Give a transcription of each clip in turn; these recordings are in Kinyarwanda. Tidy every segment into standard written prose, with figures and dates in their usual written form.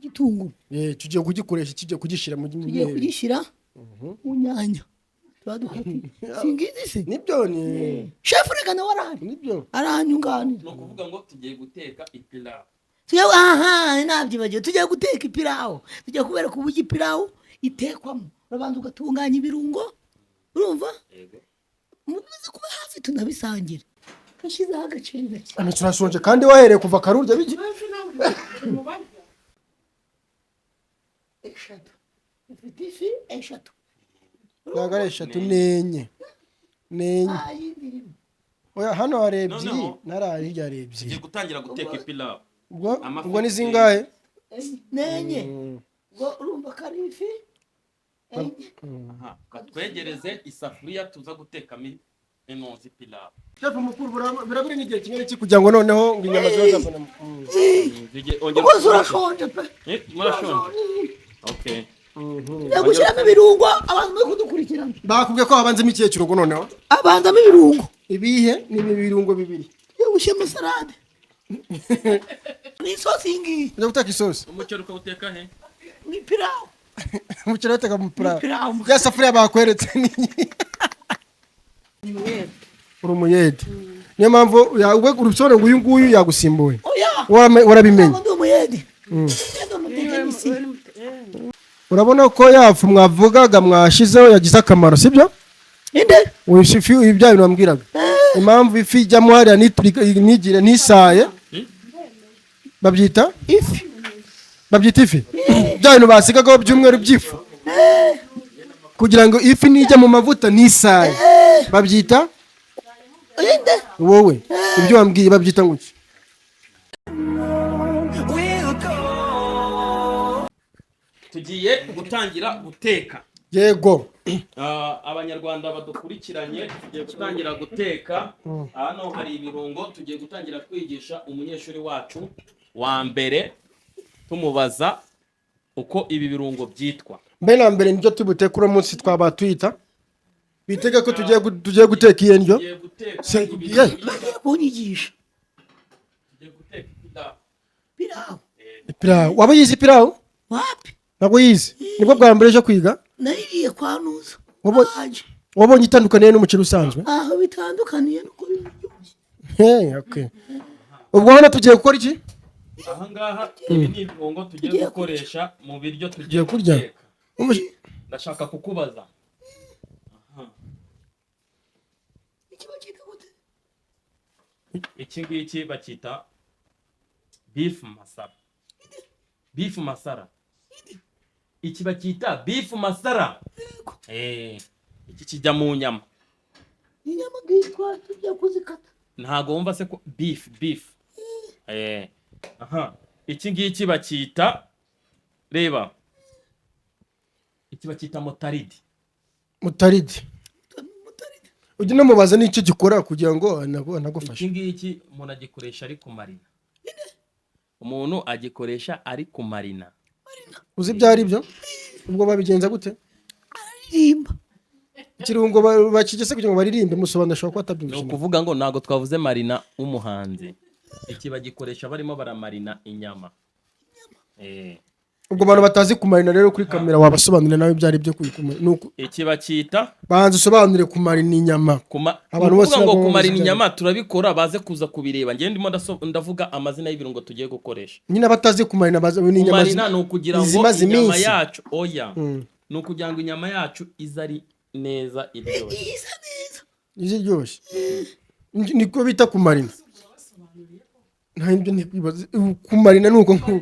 Igitunguru. Tugiye kugikoresha, kigiye kugishyira mu Tugiye mwiherero. Kugishyira mu nyanya tuba dukatiye, singizi se? Nibyo ni. Shefu reka nawe arahari. Nibyo. Arahanyunganira. Ni ukuvuga ngo tugiye guteka ipirawu. Tugiye, aha nabyibagiwe, tugiye guteka ipirawu. Tugiye kubereka uburyo ipirawu itekwamo. Urabanza ugatunganya ibirungo, urumva? Yego. Mumaze kuba hafi tunabisangira, gashyizeho agaceri gake. Hano turashonje kandi wahereye kuva karurya bigi. Eshatu, ufite ifi eshatu. Ntabwo ari eshatu, ni enye, ni enye. Nta yindi irimo. Oya, hano hari ebyiri. Noneho- Nari hirya hari ebyiri. Tugiye gutangira guteka ipirawu. Ubwo Amafi. ubwo ni zingahe? Enye, n'enye. Ubwo urumva ko ari ifi enye. Aha, batwegereze isafuriya tuza gutekamo inozi ipirawu. Shefu mukuru, birabura n'igihe kingana iki kugira ngo noneho ngo inyama zibe zabona? Ongera. Ubwo urashonje pe. Murashonje, okay. Tugiye gushyiramo ibirungo, abantu bari kudukurikirana. Bakubwiye ko habanzemo ikihe kirungo noneho? Abanzamo ibirungo. Ibihe? Ni ibi birungo bibiri. Tugiye gushyiramo salade, ni isosi iyi ngiyi. Ujya guteka isosi? Umuceri ukawuteka he? Ni ipirawu. Umuceri bateka mu purawu? Ipirawu. Ya safuriya bakweretse ni uri umuyede, niyo mpamvu we urusobanuro ngo uyu nguyu yagusimbuye. Oya. Warabimenye. Ntabwo ndi umuyede, ndi umutekinisiye. Urabona ko yafu mwavugaga mwashizeho yagize akamaro, sibyo? Inde? Uyu ifi, ibi bya bintu wambwiraga, impamvu ifi ijyamo hariya ntigire ntisaye, babyita Ifi. Babyita ifi, bya bintu basigagaho by'umweru by'ifu kugira ngo ifi nijya mu mavuta ntisaye, babyita Inde? Wowe ibyo wambwiye babyita ngo iki? Tugiye gutangira guteka. Yego. Ah, Abanyarwanda badukurikiranye, tugiye gutangira guteka. Hano hari ibirungo. Tugiye gutangira kwigisha umunyeshuri wacu wa mbere, tumubaza uko ibi birungo byitwa. Mbere na mbere nibyo tubuteka uno munsi, twaba tuyita bitege ko tugiye guteka iyo ndyo. Tugiye guteka Ye. Bagiye kunyigisha. Tugiye guteka ipirawu. Pirawu. Ipirawu, waba yize ipirawu? Wapi. Ntabwo yize, nibwo bwa mbere uje kwiga? Nayiriye kwa nuza. Baje. Wabonye itandukaniye n'umuceri usanzwe? Aho bitandukaniye nuko biryoshye. Hey, okay. Ubwo hano tugiye gukora iki? Aha ngaha ibi ni ibirungo tugiye Tugiye gukoresha mu biryo tugiye Tugiye kurya. guteka. Ndashaka kukubaza. Iki bacyita gute? Iki ngiki bacyita beef masala. Beef masala, iki bacyita beef masala. Yego. Iki kijya mu nyama. Inyama ngitwa tugiye kuzikata. Ntago wumva se ko beef? Aha, iki ngiki bacyita, reba, iki bacyita moutarde. Moutarde. Moutarde. Ujye unamubaza n'icyo gikora kugira ngo anagufashe. Iki ngiki umuntu agikoresha ari kumarina, umuntu agikoresha ari kumarina. Uzi ibyo ari byo? Ubwo babigenza gute? Aririmba. Ikirungo bakigese kugira ngo baririmbe, musobanuro ashobora kuba Ni atabyumvise. ukuvuga ngo ntabwo twavuze marina w'umuhanzi. Iki bagikoresha barimo baramarina inyama. Ubwo abantu batazi kumarina rero, kuri kamera wabasobanurira nawe ibyo ari byo ni Iki bacyita banza usobanure kumarina inyama. Kuma Abantu ni bose ukuvuga ngo ntabwo kumarina bazi ibyo. inyama turabikora, baze kuza kubireba. Njye ndimo ndavuga amazina y'ibirungo tugiye gukoresha. Nyine abatazi kumarina bazi ni inyama Kumarina ni ukugira ngo izimaze inyama iminsi. yacu, oya, ni ukugira ngo inyama yacu ize ari neza, iryoshye. Isa neza. Iziryoshye. Niko bita kumarina. Nta ibyo ntikwibaza, kumarina ni uko nguko.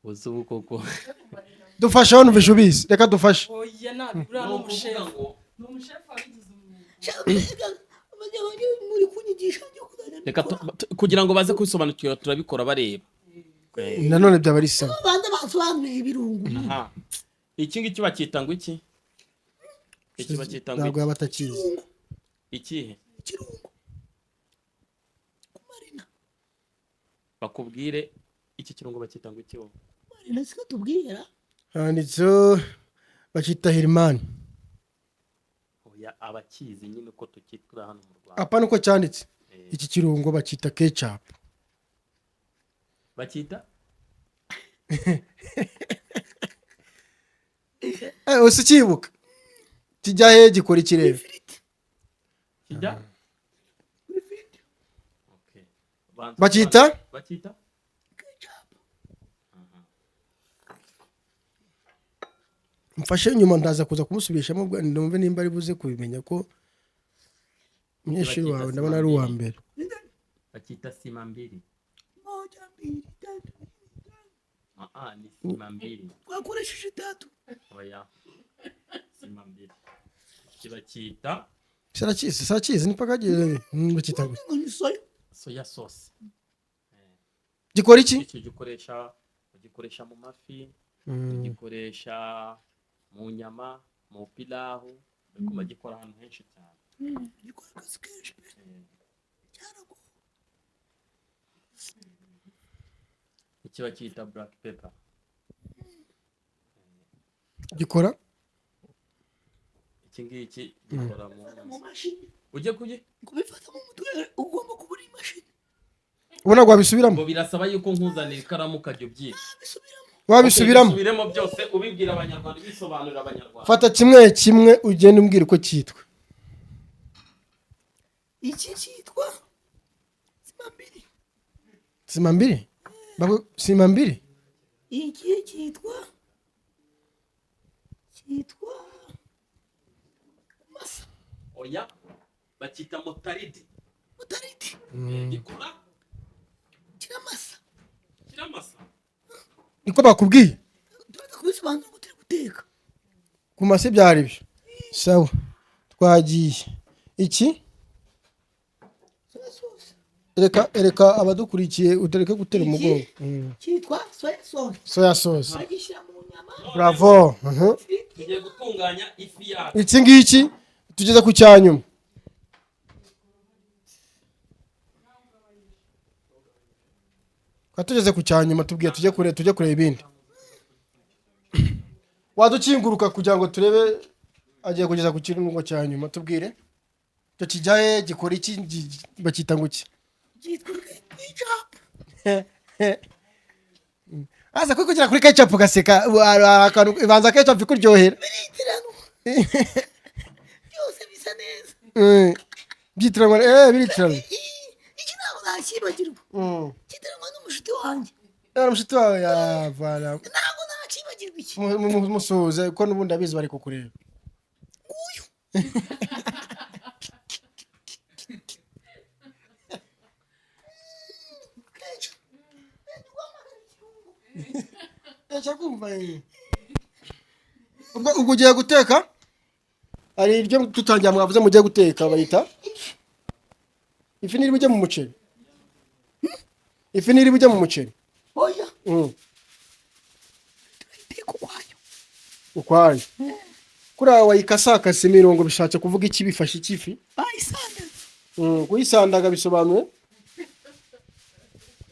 Uzi ubu koko. Dufashe hano, uvije ubizi, reka dufashe. Oya, ntabwo uriya Ni ni ukuvuga umushefu. ngo Ni umushefu wabigize umwuga. Muri kunyigisha byo kuzajya Reka mbikora. kugira ngo baze kubisobanukirwa, turabikora bareba. Nanone byaba ari sawa. Banza basobanurire ibirungo. Aha. Iki ngiki bacyita ngo iki? Iki bacyita ngo Ntabwo iki? yaba atakizi. Ikihe? Ikirungo kumarina. Bakubwire, iki kirungo bacyita ngo iki wowe? Kumarina siko tubwira. Handitseho bakita Herimani. Oya, abakizi nyine uko tukitwa hano mu Rwanda. Apa nuko cyanditse. Iki kirungo bacyita ketchup. Bakita Ese ukibuka kijya he, gikora ikirere? Ifiriti. Kijya. Ifiriti. Okay. Banza. Bakita? Bakita Ketchup. Mfashe nyuma ndaza kuza kumusubirishamo ubwo ndumve nimba ari buze kubimenya ko umunyeshuri wawe ndabona ari uwa mbere. Bakita sima mbili. Moja, mbili, tatu. Ah, ah, ni sima mbili. Twakoresheje tatu. Oya, sima mbili kibacyita. Sarakizi, sarakizi ni paka agiye bakita gutya. Ngo ni soya. Soya sauce. Gikora iki? Icyo gikoresha, ugikoresha mu mafi, ugikoresha mu nyama, mu pilawu, ariko bagikora ahantu henshi cyane. Gikora akazi kenshi pe. Cyaragowe. Iki bacyita black pepper. Gikora Iki ngiki gikora mu Mu mashini. Ujye kugi Kubifata mu mutwe ugomba kubura imashini. Ubona ngo wabisubiramo? Ngo birasaba yuko nkuzanira ikaramu ukajya ubyiga. Bisubiramo. Wabisubiramo? Okay, bisubiremo byose, ubibwira abanyarwanda, ubisobanurira abanyarwanda. Fata kimwe kimwe ugende umbwira uko cyitwa. Iki cyitwa sima mbili. Sima mbiri. Sima mbiri. Iki cyitwa masa. Oya, bacyita motaridi. Mutariti. Gikora Kiramasa. Kiramasa. Niko bakubwiye? Turaza kubisobanura ngo turi guteka. Ku mase byari byo. Sawa, twagiye iki. Soya sauce. Reka abadukurikiye utareke gutera umugongo. Cyitwa soya sauce. Soya sauce. Bagishyira mu nyama. Bravo. Mhm. Tugiye gutunganya ifi yacu. Iki ngiki tugeze ku cyanyuma. Twari tugeze ku cyanyuma, tubwiye tujye kureba ibindi. Wadukinguruka kugira ngo turebe agiye kugeza ku kirungo cya nyuma. Tubwire icyo kijya he, gikora iki, bacyita ngo iki? Cyitwa ketchup. Aza kugera kuri ketchup ugaseka. Ubu hari akantu ibanza ketchup ikuryohera. Biritiranwa byose, bisa neza. Byitiranwa, biritiranwa. Iki ntabwo nakibagirwa. Cyitiranwa n'umushuti wanjye. Yari umushuti wawe yavana. Ntabwo nakibagirwa iki. Musuhuze ko n'ubundi abizi bari kukureba. Nguyu. Ketchup. Kumva ubwo ugiye guteka, hari ibyo tutangira mwavuze mugiye guteka bayita ifi niri bujye mu muceri, ifi niri bujye mu muceri. Oya. Turayiteka ukwayo. Ukwayo kuriya wayikasakase imirongo bishatse kuvuga iki? Bifashe iki ifi? Bayisandaza. Kuyisandaga bisobanuye?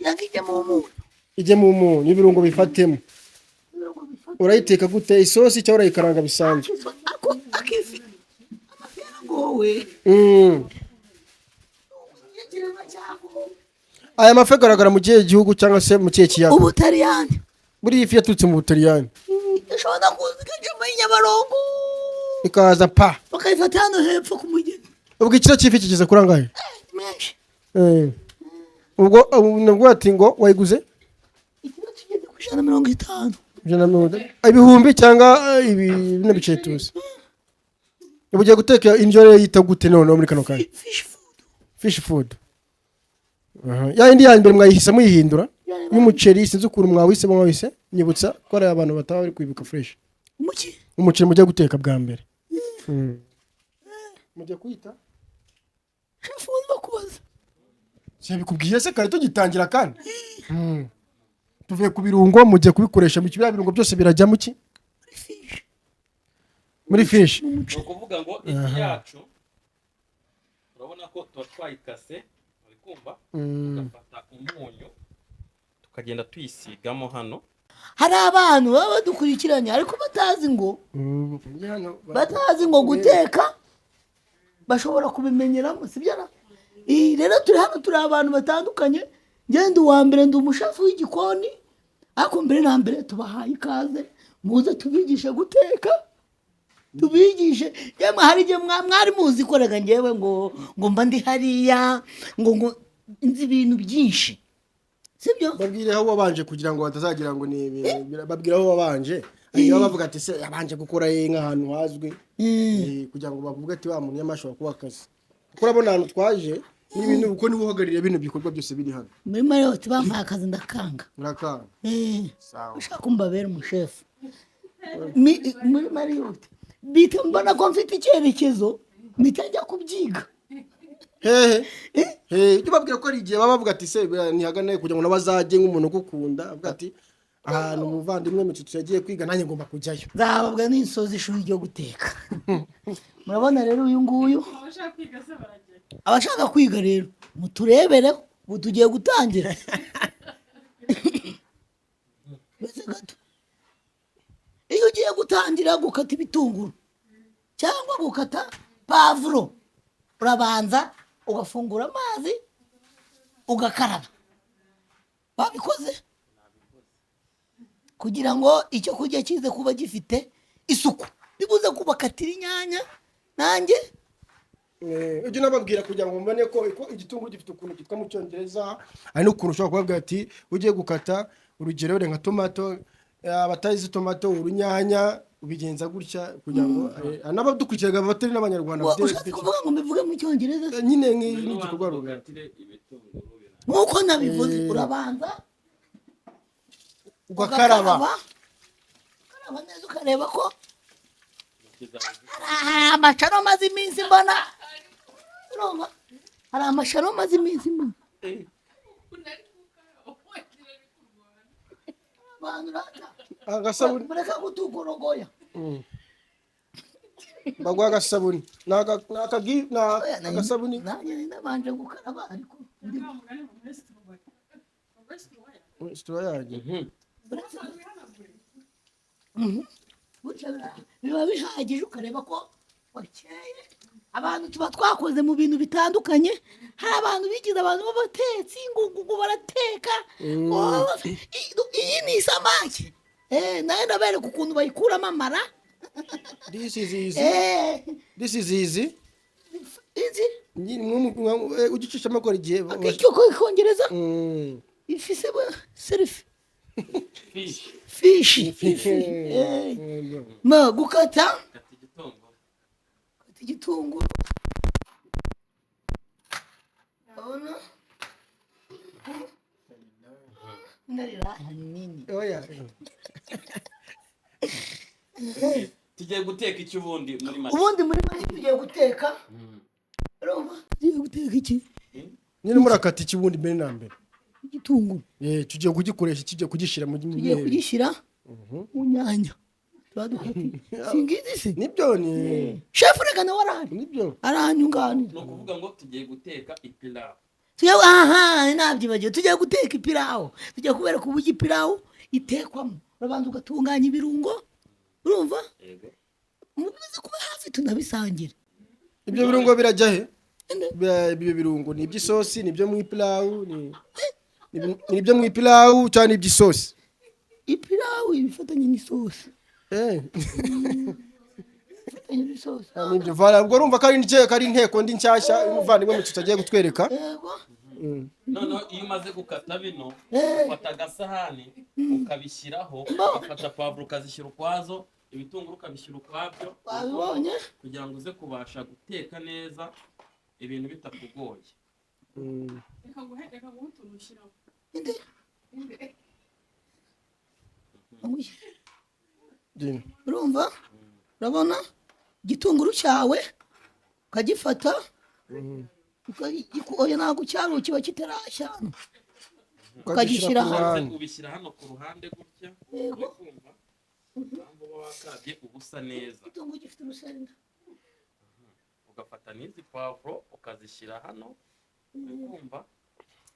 Yanga ijya mu munyu. Ijye mu munyu, ibirungo bifatemo. Ibirungo bifata. Urayiteka gute? Isosi cyangwa urayikaranga bisanzwe? Ako akifi, amafi yaragowe. Ikiremwa cyagowe. Aya mafi agaragara mu kihe gihugu cyangwa se mu kihe kiyaga? Ubutaliyani. Buriya ifi yaturutse mu Butaliyani. Ishobora kuza ikaja muri Nyabarongo. Ikaza pa. Bakayifata hano hepfo ku mugeni. Ubwo ikiro cy'ifi kigeze kuri angahe? Menshi. Ubwo nabwo ati ngo wayiguze? Ikiro kigeze ku 150. 150 ibihumbi cyangwa ibi bino bicaye tuzi. Ubu ugiye guteka indyo rero yita gute noneho muri kano kanya? Fish food. Fish food. Aha. Ya indi ya mbere mwayihise muyihindura y'umuceri, sinzi ukuntu mwawise, mwawise nyibutsa ko ari abantu bataba bari kwibuka fresh. Umuki? Umuceri mujya guteka bwa mbere mujya kuyita? Chef food bakubaza. Siyabikubwiye se kare tugitangira kandi? Tuvuye ku birungo, mugiye kubikoresha mu biriya birungo byose birajya mu ki? Muri fish. Muri fish. Ni ukuvuga ngo ifi yacu urabona ko tuba twayikase, uri kumva? Tugafata umunyu tukagenda tuyisigamo hano. Hari abantu baba badukurikiranye ariko batazi ngo guteka bashobora kubimenyeramo, sibyo na? Rero turi hano, turi abantu batandukanye. Ngenda uwa mbere, ndi umushefu w'igikoni, ariko mbere na mbere tubahaye ikaze, muze tubigishe guteka, tubigishe. Yemwe, hari igihe mwari muzi ko rega ngewe ngo mba ndi hariya, ngo nzi ibintu byinshi, sibyo? Babwire aho wabanje kugira ngo batazagira ngo ni ibintu. Babwire aho wabanje. Hari baba bavuga ati: "Se yabanje gukora ye nk'ahantu hazwi?" Kugira ngo bavuge ati: "Wa muntu nyamashobora kuba akazi." Kuko urabona ahantu twaje ni ibintu, kuko niwe uhagarariye bino bikorwa byose biri hano. Muri Marriott bampaye akazi, ndakanga. Murakanga? Eh. Sawa. Ushaka kumbabera umushefu muri Marriott, bita mbona ko mfite icyerekezo, mpita njya kubyiga. Hehe hehe? Ujye ubabwira ko hari igihe baba bavuga ati: "Se ntihagane," kugira ngo nawe azajye, nk'umuntu ugukunda avuga ati: "Ahantu umuvandimwe Mitsutsu yagiye kwiga, nanjye ngomba kujyayo." Nzababwa n'insozi ishuri ryo guteka. Murabona rero uyu nguyu. Abashaka kwiga se barajya? Abashaka kwiga rero muturebereho, ubu tugiye gutangira. Mbese gato, iyo ugiye gutangira gukata ibitunguru cyangwa gukata pavuro, urabanza ugafungura amazi, ugakaraba. Wabikoze kugira ngo icyo kurya kize kuba gifite isuku. Nibuze kubakatira inyanya nanjye. Ujye unababwira kugira ngo mbone ko igitunguru gifite ukuntu cyitwa mu Cyongereza. Hari n'ukuntu ushobora kubabwira ati ugiye gukata, urugero nka tomato, abatazi tomato, urunyanya, ubigenza gutya, kugira ngo n'abadukurikiraga batari n'Abanyarwanda Ushatse kuvuga ngo mbivuge mu Cyongereza se? Nyine nk'igikorwa runaka. Ukatire ibitunguru bira Nk'uko nabivuze, urabanza ugakaraba. Ugakaraba neza, ukareba ko hari amacaro amaze iminsi mbona. Urumva, hari amasharo amaze iminsi mbona abantu rata. Agasabuni. Mureka kutukorogoya. Baguha agasabuni. Ni agasabuni. Nanjye nabanje gukaraba, ariko Situra yanjye. Gutya biba bihagije, ukareba ko wakeye. Abantu tuba twakoze mu bintu bitandukanye. Hari abantu bigize abantu b'abatetsi, ngo barateka. Oh, iyi ni isamaki. Nayo ndabereka ukuntu bayikuramo amara. This is easy. This is easy. Izi. Nyine ugicishamo akora igihe. Icyo Kongereza ifise serifi. Fish. Fish ma gukata. Kata igitunguru. Gukata igitunguru, urabona ndarira nini. Oya. Tugiye guteka iki ubundi muri make? Ubundi muri make tugiye guteka, urumva, tugiye guteka iki? Nyine murakata iki ubundi mbere na mbere? Igitunguru. Tugiye kugikoresha, tugiye kugishyira mu Tugiye kugishyira mu nyanya tuba dukatiye. Singizi se? Nibyo ni. Shefu reka nawe arahari. Nibyo. Arahanyunganira. Ni ukuvuga ngo tugiye guteka ipilawu. Tugiye, aha nabyibagiwe, tugiye guteka ipirawu. Tugiye kubereka uburyo ipirawu itekwamo. Urabanza ugatunganya ibirungo, urumva? Yego. Mubizi kuba hafi tunabisangira. Ibyo birungo birajya he? Ibyo birungo ni iby'isosi, ni ibyo mu ipilawu, ni ibyo mu ipilawu cyangwa ni iby'isosi? Ipirawu ibifatanye n'isosi. Ibifatanye n'isosi. Nibyo. Voilà, ubwo urumva ko ari ko ari inteko ndi nshyashya y'umuvandimwe Mitsutsu agiye kutwereka. Yego. Noneho iyo umaze gukata bino, ufata agasahani ukabishyiraho, ugafata pavuro ukazishyira ukwazo, ibitunguru ukabishyira ukwabyo. Wabibonye? Kugira ngo uze kubasha guteka neza ibintu bitakugoye. Reka nguhe utuntu ushyiramo. Inde? Nguye. Dino. Urumva, urabona igitunguru cyawe ukagifata, oya, ntabwo cyari, kiba kitarashya. Ukagishyira ku Ukagishyira ruhande. Ubishyira hano ku ruhande gutya. Yego. Uri kumva impamvu uba wakabye uba usa neza. Igitunguru gifite urusenda. Ugafata n'izi pavuro ukazishyira hano, uri kumva?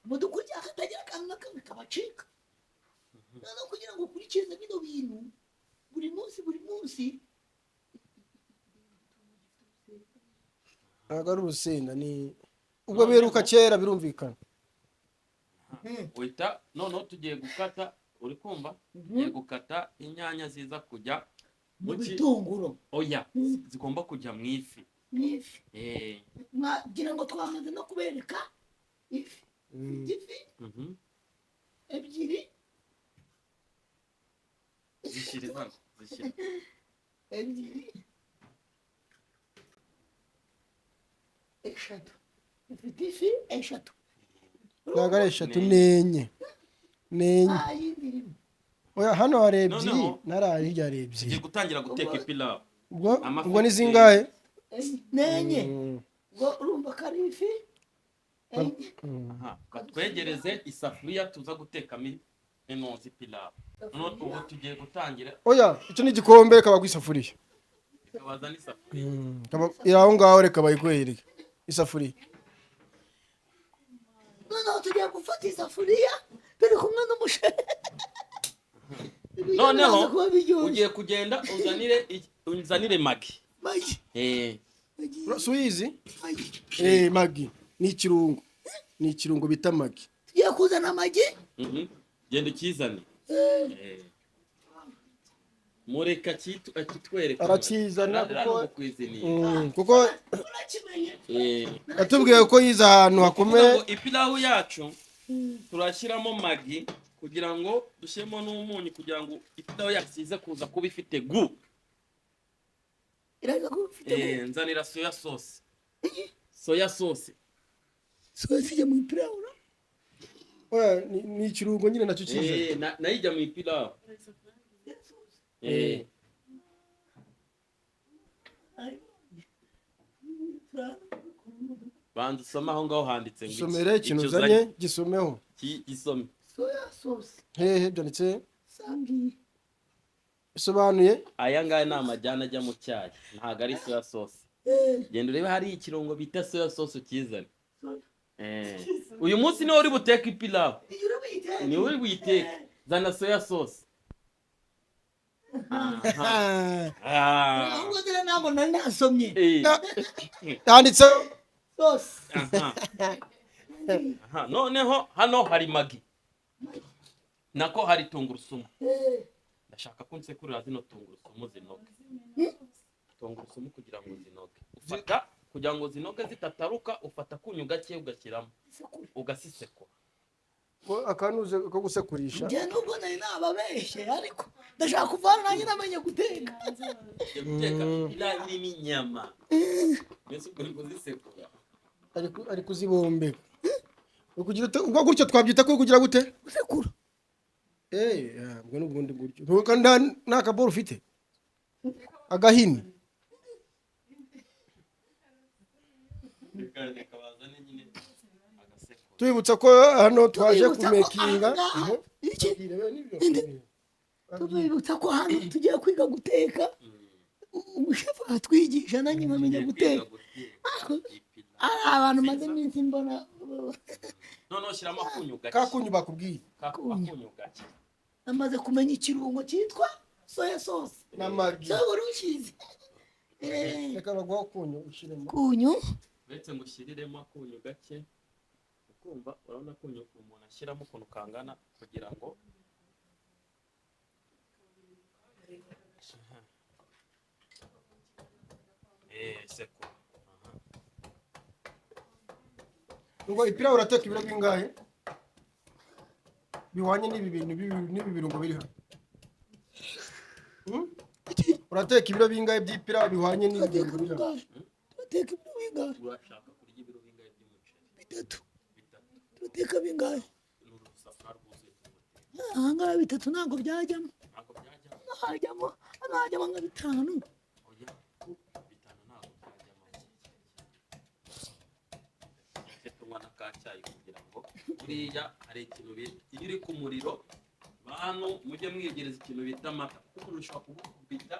Mudukurya hatagira akantu na kamwe kabacika. Noneho kugira ngo ukurikize bino bintu buri munsi, buri munsi. Ntabwo ari urusenda, ni Ubwo biheruka kera, birumvikana. Uhita noneho tugiye gukata, uri kumva, tugiye gukata inyanya ziza kujya mu mu ki? Bitunguru. Oya, zigomba kujya mu ifi. N'ifi. Eh. Mwagira ngo twamaze no kubereka ifi. Ifi ebyiri. Zishyire hano, zishyire. Ebyiri, eshatu, ifite ifi eshatu. Ntabwo ari eshatu, ni enye, ni enye. Nta yindi irimo. Oya, hano hari ebyiri. Noneho- Nariya hirya hari ebyiri. Tugiye gutangira guteka ipilawu. Ubwo Amafi. ubwo ni zingahe? Enye, ni enye. Ubwo urumva ko ari ifi enye. Aha, batwegereze isafuriya tuza gutekamo inozi ipilawu. Noneho ubu tugiye gutangira. Oya, icyo ni igikombe, kaba ku isafuriya. Tukabaza n'isafuriya. Iri aho ngaho, reka bayikwereke isafuriya. Noneho tugiye gufata isafuriya turi kumwe n'umushefu. Noneho Biraza kuba biryoshye. ugiye kugenda uzanire Maggi. Maggi. Eh. Maggi. Si uyizi? Maggi. Eh, Maggi ni ikirungo, ni ikirungo bita Maggi. Tugiye kuzana amagi. Genda ukizane. Eh. Mureka akitwereka. Arakizana kuko- kuko Kuko Urakimenye. yatubwiye ko yize ahantu hakomeye. Ngo ipilawu yacu turashyiramo Maggi kugira ngo dushyiremo n'umunyu, kugira ngo ipilawu yacu ize kuza kuba ifite gu Iraza kuba ifite. Eh, nzanira soya sauce, soya sauce. Soya ijya mu ipirawu? Oya, ni ikirungo nyine nacyo cyiza. Eh, nayo ijya mu ipilawu. Eh. Banza usome aho ngaho handitse ngo iki. Somere ikintu Icyo uzanye, gisomeho. Gisome. Soya sauce. Hehe byanditse? Sangiye. Bisobanuye? Aya ngaya ni amajyane ajya mu cyayi, ntabwo ari soya sauce. Genda urebe hari ikirungo bita soya sauce ukizane. Soya. Eh. Uyu munsi niwe uri buteke ipilawu. Iyo uri buyiteke. Niwe uri buyiteke, zana soya sauce. Aha. Ah. Ahubwo dore ntabwo nari nasomye. Eh. Handitse. Sauce. Aha. Aha. Noneho hano hari Maggi, nako hari tungurusumu. Ndashaka ko nsekurira zino tungurusumu zinoge. Tungurusumu kugira ngo zinoge, ufata kugira ngo zinoge zitataruka, ufata akunyu gake ugashyiramo, ugasisekura. Akanuze ko gusekurisha. Njye nubwo nari nababeshye, ariko ndashaka kuvana nanjye namenye guteka. Ugiye guteka iriya irimo inyama, mbese ubwo uri kuzisekura. Ari kuzibombeka. Uri kugira ute? Ubwo gutyo twabyita ko uri kugira gute? Gusekura. Eh, ubwo ni ubundi buryo. Ntuka nta kaboro ufite, agahini. Reka bazane nyine agasekura. Tubibutsa ko hano twaje Tubibutsa ko kumekinga. ahangaha- Iki? Tubibutsa ko hano tugiye kwiga guteka, umushefu atwigisha nanjye nkamenya Tugiye guteka. kwiga guteka ipilawu. Ari abantu maze iminsi mbona. Noneho shyiramo akunyu gake. Kakunyu bakubwiye. Akunyu gake. Namaze kumenya ikirungo cyitwa soya sauce. Na Maggi. So wari ukizi? Eh, Reka baguha akunyu ushyiremo. Kunyu. Uretse ngo ushyiriremo akunyu gake, ukumva urabona akunyu umuntu ashyiramo ukuntu kangana kugira ngo sekura. Aha. Ngo ipirawu urateka ibiro bingahe bihwanye n'ibi bintu, n'ibi birungo biri hano? Hmm? Urateka ibiro bingahe by'ipirawu bihwanye n'ibi Turateka birungo biri hano? bingahe? Turateka ibiro bingahe? Urashaka kurya ibiro bingahe by'umuceri? Bitatu. Bitatu. Turateka bingahe? Ni urusafuriya rwuzuye tuwuteka. Ahangaha bitatu ntabwo byajyamo. Ntabwo byajyamo. Hajyamo, hano hajyamo nka bitanu. Oya, bitanu ntabwo byajyamo. Ndetse tunywa n'akacyayi kugira ngo buriya hari ikintu bita iyo uri ku muriro, bantu mujye mwiyegereza ikintu bita amata, kuko umuriro ushobora kugukubita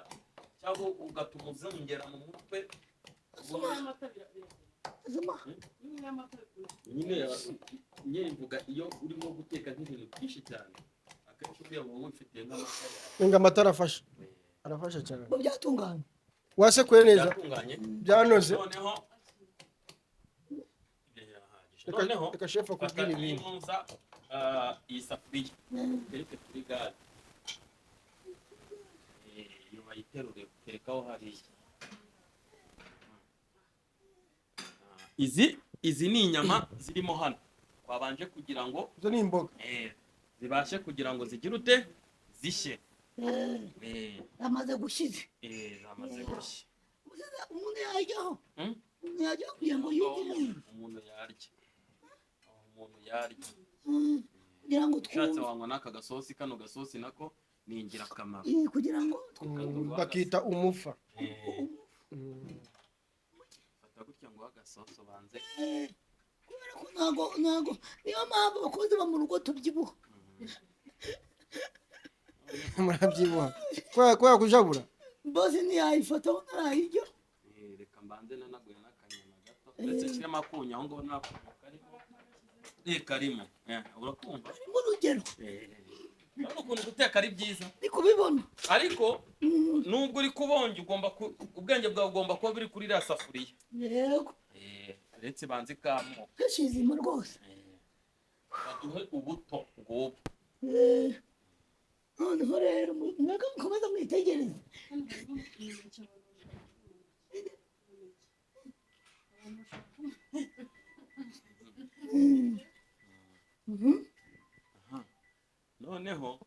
cyangwa ugatuma uzongera mu mutwe. Zuma. Nyine nyine mvuga iyo urimo guteka nk'ibintu byinshi cyane, akenshi uriya uba wifitiye nk'amata yawe. Ngo amata arafasha, arafasha cyane. Ngo byatunganye. Wasekuye neza. Byatunganye. Byanoze. Noneho Noneho Reka chef fata akubwira iyi ibintu. ntuza, iyi safuriya utereke kuri gaze. Iyo bayiterure, uterekaho hariya. Izi ni inyama zirimo hano twabanje kugira ngo Izo ni imboga. Zibashe kugira ngo zigire ute, zishye. Amaze gushize. Zamaze gushya. Umuntu yajyaho. Hmm? Umuntu yajyaho kugira ngo yumve umuntu. Umuntu yarya, umuntu yarya. Kugira ngo Ushatse twumve. wanywa n'aka gasosi. Kano gasosi nako ni ingirakamaro. Kugira ngo Bakita umufa. Fata gutya ngo agasosi ubanze. Kubera ko ntago niyo mpamvu abakozi bo mu rugo tubyibuha. Murabyibuha kubera kujabura. Bose ntiyayifataho ntarayirya. Reka mbanze nanaguye n'akanyama gato, ndetse nshyiremo akunyu aho ngaho. Nta kunyu karimo? Karimo. Urakumva? Harimo urugero. Urabona ukuntu guteka ari byiza? Ndi kubibona. Ariko nubwo uri kubonja, ugomba ubwenge bwawe bugomba kuba buri kuri iriya safuriya. Yego. Uretse banze ikamuka. Gashizima rwose. Baduhe ubuto ngubu. Noneho rero mwebwe mukomeza mwitegereze. Hano harimo imineke, abantu bashaka imineke. Abantu bashaka. Noneho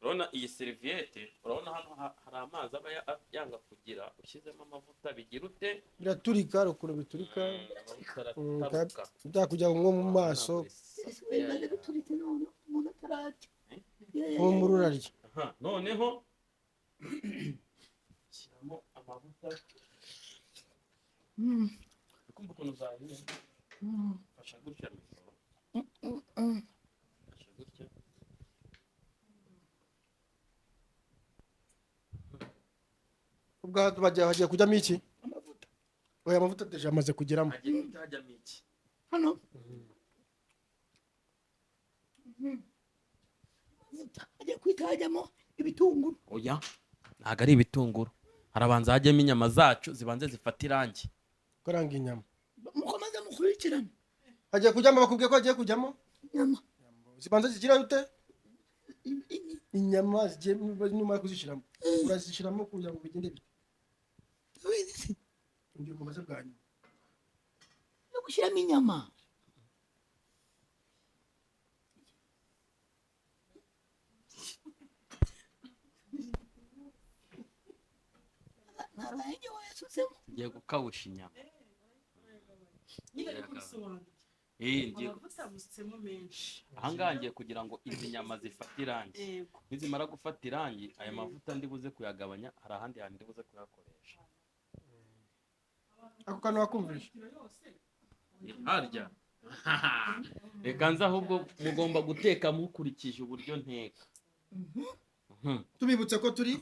urabona iyi serviette, urabona hano hari amazi aba yanga kugira, ushyizemo amavuta bigira ute? Biraturika, hari ukuntu biturika. Amavuta arataruka. Byakujya nko mu maso. Ese bimaze bituritse none umuntu atararya? Nko muri urarya. Aha, noneho shyiramo amavuta. Uri kumva ukuntu zahiye? Fasha gutya mikoro. Fasha gutya. Ubwo hagiye kujyamo iki? Amavuta. Oya, amavuta déjà amaze kugeramo. Hagiye guhita hajyamo iki? Hano amavuta agiye guhita hajyamo ibitunguru. Oya, ntabwo ari ibitunguru. Harabanza hajyamo inyama zacu, zibanze zifate irangi. Karanga inyama. Mukomeze mukurikirane. Hagiye kujyamo, bakubwiye ko hagiye kujyamo Inyama. Zibanza zigira ute? Inyama zigiye, nyuma yo kuzishyiramo, urazishyiramo kugira ngo bigende bite? Ubizi se? Ngiye kumaze bwa nyuma. No gushyiramo inyama. Nta renge wayasutsemo. Ngiye gukawusha inyama. Nyine ari kubisobanura. Ngiye Amavuta amusutsemo menshi. Ahangaha ngiye kugira ngo izi nyama zifate irangi. Yego. Nizimara gufata irangi, aya mavuta ndi buze kuyagabanya, hari ahandi hantu ndi buze kuyakoresha. Ako kantu wakumvisha? Kilo yose. Harya reka nze, ahubwo mugomba guteka mukurikije uburyo nteka. Tubibutse ko turi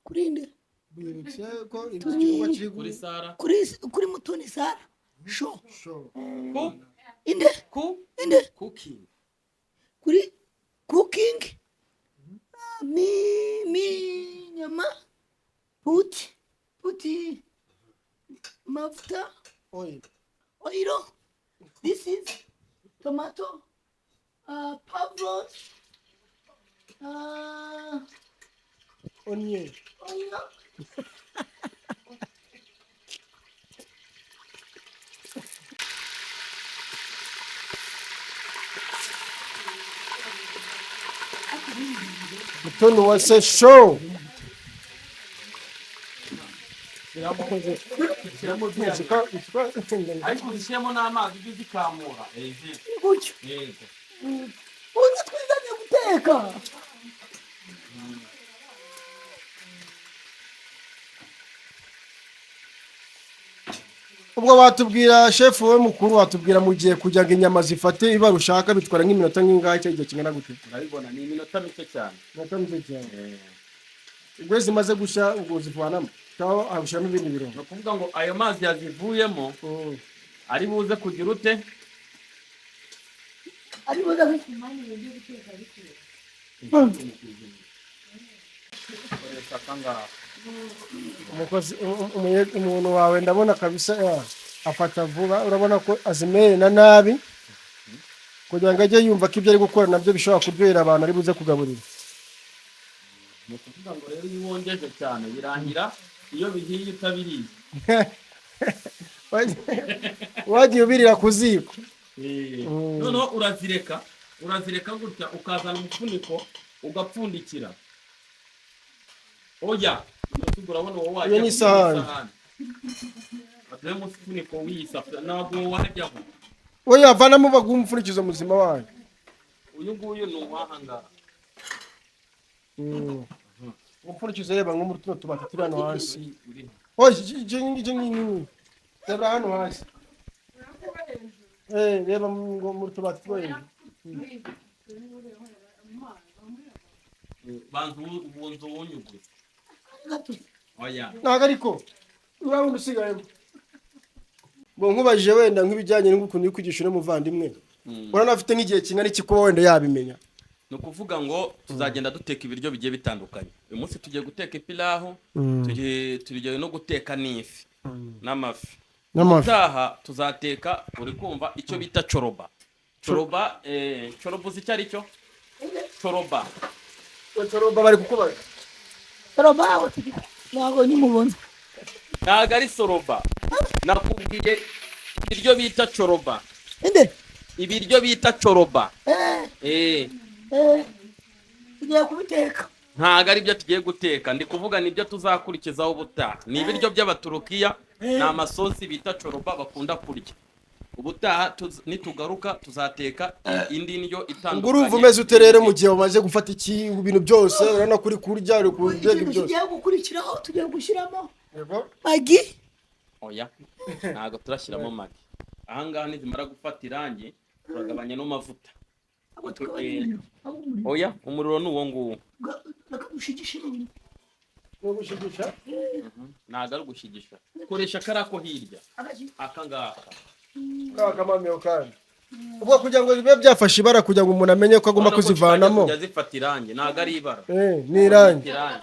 Kuri nde? Bibutse ko igikorwa kiri Kuri Sara. Kuri Mutoni Sara Show. Show. Ku Inde? Ku Inde? Cooking. Kuri cooking. Mi nyama put mafuta. Oil. Oil. This is tomato, pavlos, Onion. Oil. Mutoni Wase Show. Ariko uzishyiremo n'amazi, ujye uzikamura. Gutyo. Yego. Uzi twizanye guteka. Ubwo watubwira, chef, wowe mukuru, watubwira mu gihe kugira ngo inyama zifate ibara ushaka bitwara nk'iminota nk'ingahe cyangwa igihe kingana gute? Urabibona, ni iminota mike cyane. Iminota mike cyane. Ubwo iyo zimaze gushya, ubwo zivanamo cyangwa ushyiramo ibindi birungo? Ni ukuvuga ngo ayo mazi yazivuyemo ari buze kugira ute? Ari buze. Impamvu ibintu byo guteka bikwiye. Koresha akangaka. Umukozi, umuntu wawe ndabona kabisa, Afata vuba, urabona ko azimerera nabi kugira ngo ajye yumva ko ibyo ari gukora nabyo bishobora kuryohera abantu ari buze kugaburira. Ni ukuvuga ngo rero iyo wongeje cyane birangira iyo bihiye utabiriye. Wagiye ubirira ku ziko. Noneho urazireka gutya, ukazana umufuniko ugapfundikira. Oya, urabona wowe wajya Iyo ni isahani. Aduhe umufuniko w'iyi safuriya, ntabwo wajyaho. We yavanamo baguha umupfundikizo muzima wayo. Uyu nguyu ni uwahangaha. Umupfundikizo, reba nko muri tuno tubati turi hano hasi. Uri- Oya, iki ngiki, reba hano hasi. Reba muri tubati two hejuru. Banza ubunza uwunyuguze. Gatutse. Oya. Ntabwo ariko urabona usigayemo ngo nkubajije wenda nk'ibijyanye n'ukuntu uri kwigisha uno muvandimwe, urabona afite nk'igihe kingana iki kuba wenda yabimenya? Ni ukuvuga ngo tuzagenda duteka ibiryo bigiye bitandukanye. Uyu munsi tugiye guteka ipilawu, tugiye no guteka n'ifi n'amafi. N'amafi. Utaha tuzateka, uri kumva, icyo bita coroba. Coroba, coroba uzi icyo ari cyo? Coroba. Coroba bari kukubaza. Roba ntabwo nimubona. Ntabwo ari soroba, nakubwiye ibiryo bita coroba. Inde? Ibiryo bita coroba. Tugiye kubiteka. Ntabwo ari byo tugiye guteka, ndi kuvuga nibyo tuzakurikizaho ubutaha. Ni ibiryo by'Abaturukiya, ni amasosi bita coroba bakunda kurya. Ubutaha nitugaruka tuzateka indi ndyo itandukanye. Ubwo urumva umeze ute rero mu gihe umaze gufata iki ibintu byose, urabona ko uri kurya, uri kurya Ikintu byose? kigiye gukurikiraho, tugiye gushyiramo Yego. magi. Oya, ntabwo turashyiramo magi. Ahangaha nizimara gufata irangi turagabanya n'amavuta. Ntabwo tugabanya umuriro. Ntabwo umuriro. Oya, umuriro ni uwo nguwo. Reka dushigishe ibintu. No gushigisha. Ntabwo ari ugushigisha, koresha kariya ko hirya. Agaki- Aka ngaka. Ka kamamiro kandi ubwo kugira ngo bibe byafashe ibara, kugira ngo umuntu amenye ko agomba Urabona ko kuzivanamo. zitangiye kujya zifata irangi, ntabwo ari ibara. Ni irangi. Irangi.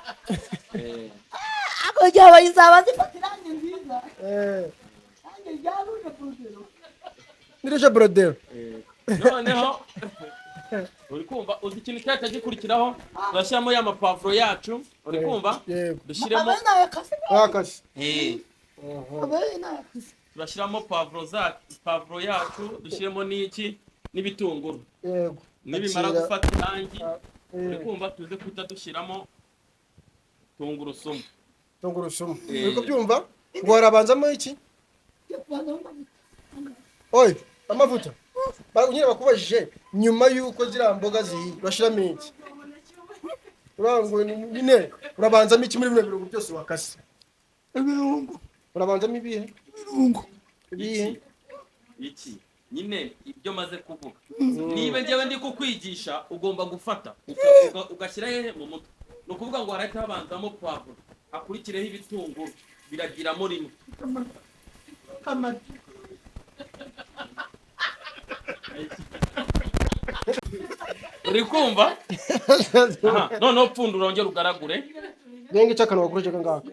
Ako ryaba rizaba zifata irangi nziza. Irangi rya rouge bordeaux. Ni rouge bordeaux. Noneho uri kumva, uzi ikintu cyahita gikurikiraho? Turashyiramo ya mapavuro yacu, uri kumva? Yego. Dushyiremo. Abe nayakase. Akase. Abe nayakase. Turashyiramo pavuro za pavuro yacu, dushyiremo n'iki, n'ibitunguru. Yego. Nibimara Akira. gufata irangi, uri Eh, kumva, tuze guhita dushyiramo tungurusumu. Tungurusumu. Eh. Uri kubyumva ngo harabanzamo iki? Tugiye kubanzamo amavuta. Oye, amavuta. Nyine bakubajije nyuma y'uko ziriya mboga zihiye urashyiramo iki? Uravuga ngo nyine urabanzamo iki muri bino birungo byose wakase? Ibirungo. Urabanzamo ibihe? Ibirungo. Ibihe? Iki nyine, ibyo maze kuvuga, niba njyewe ndi kukwigisha ugomba gufata ugashyira hehe mu mutwe. Ni ukuvuga ngo harahita habanzamo pavuro, hakurikireho ibitunguru, biragiramo rimwe. Amagi. Uri kumva? Aha, noneho pfundura wongere ugaragure. Renga icyo akantu wakoresha aka ngaka.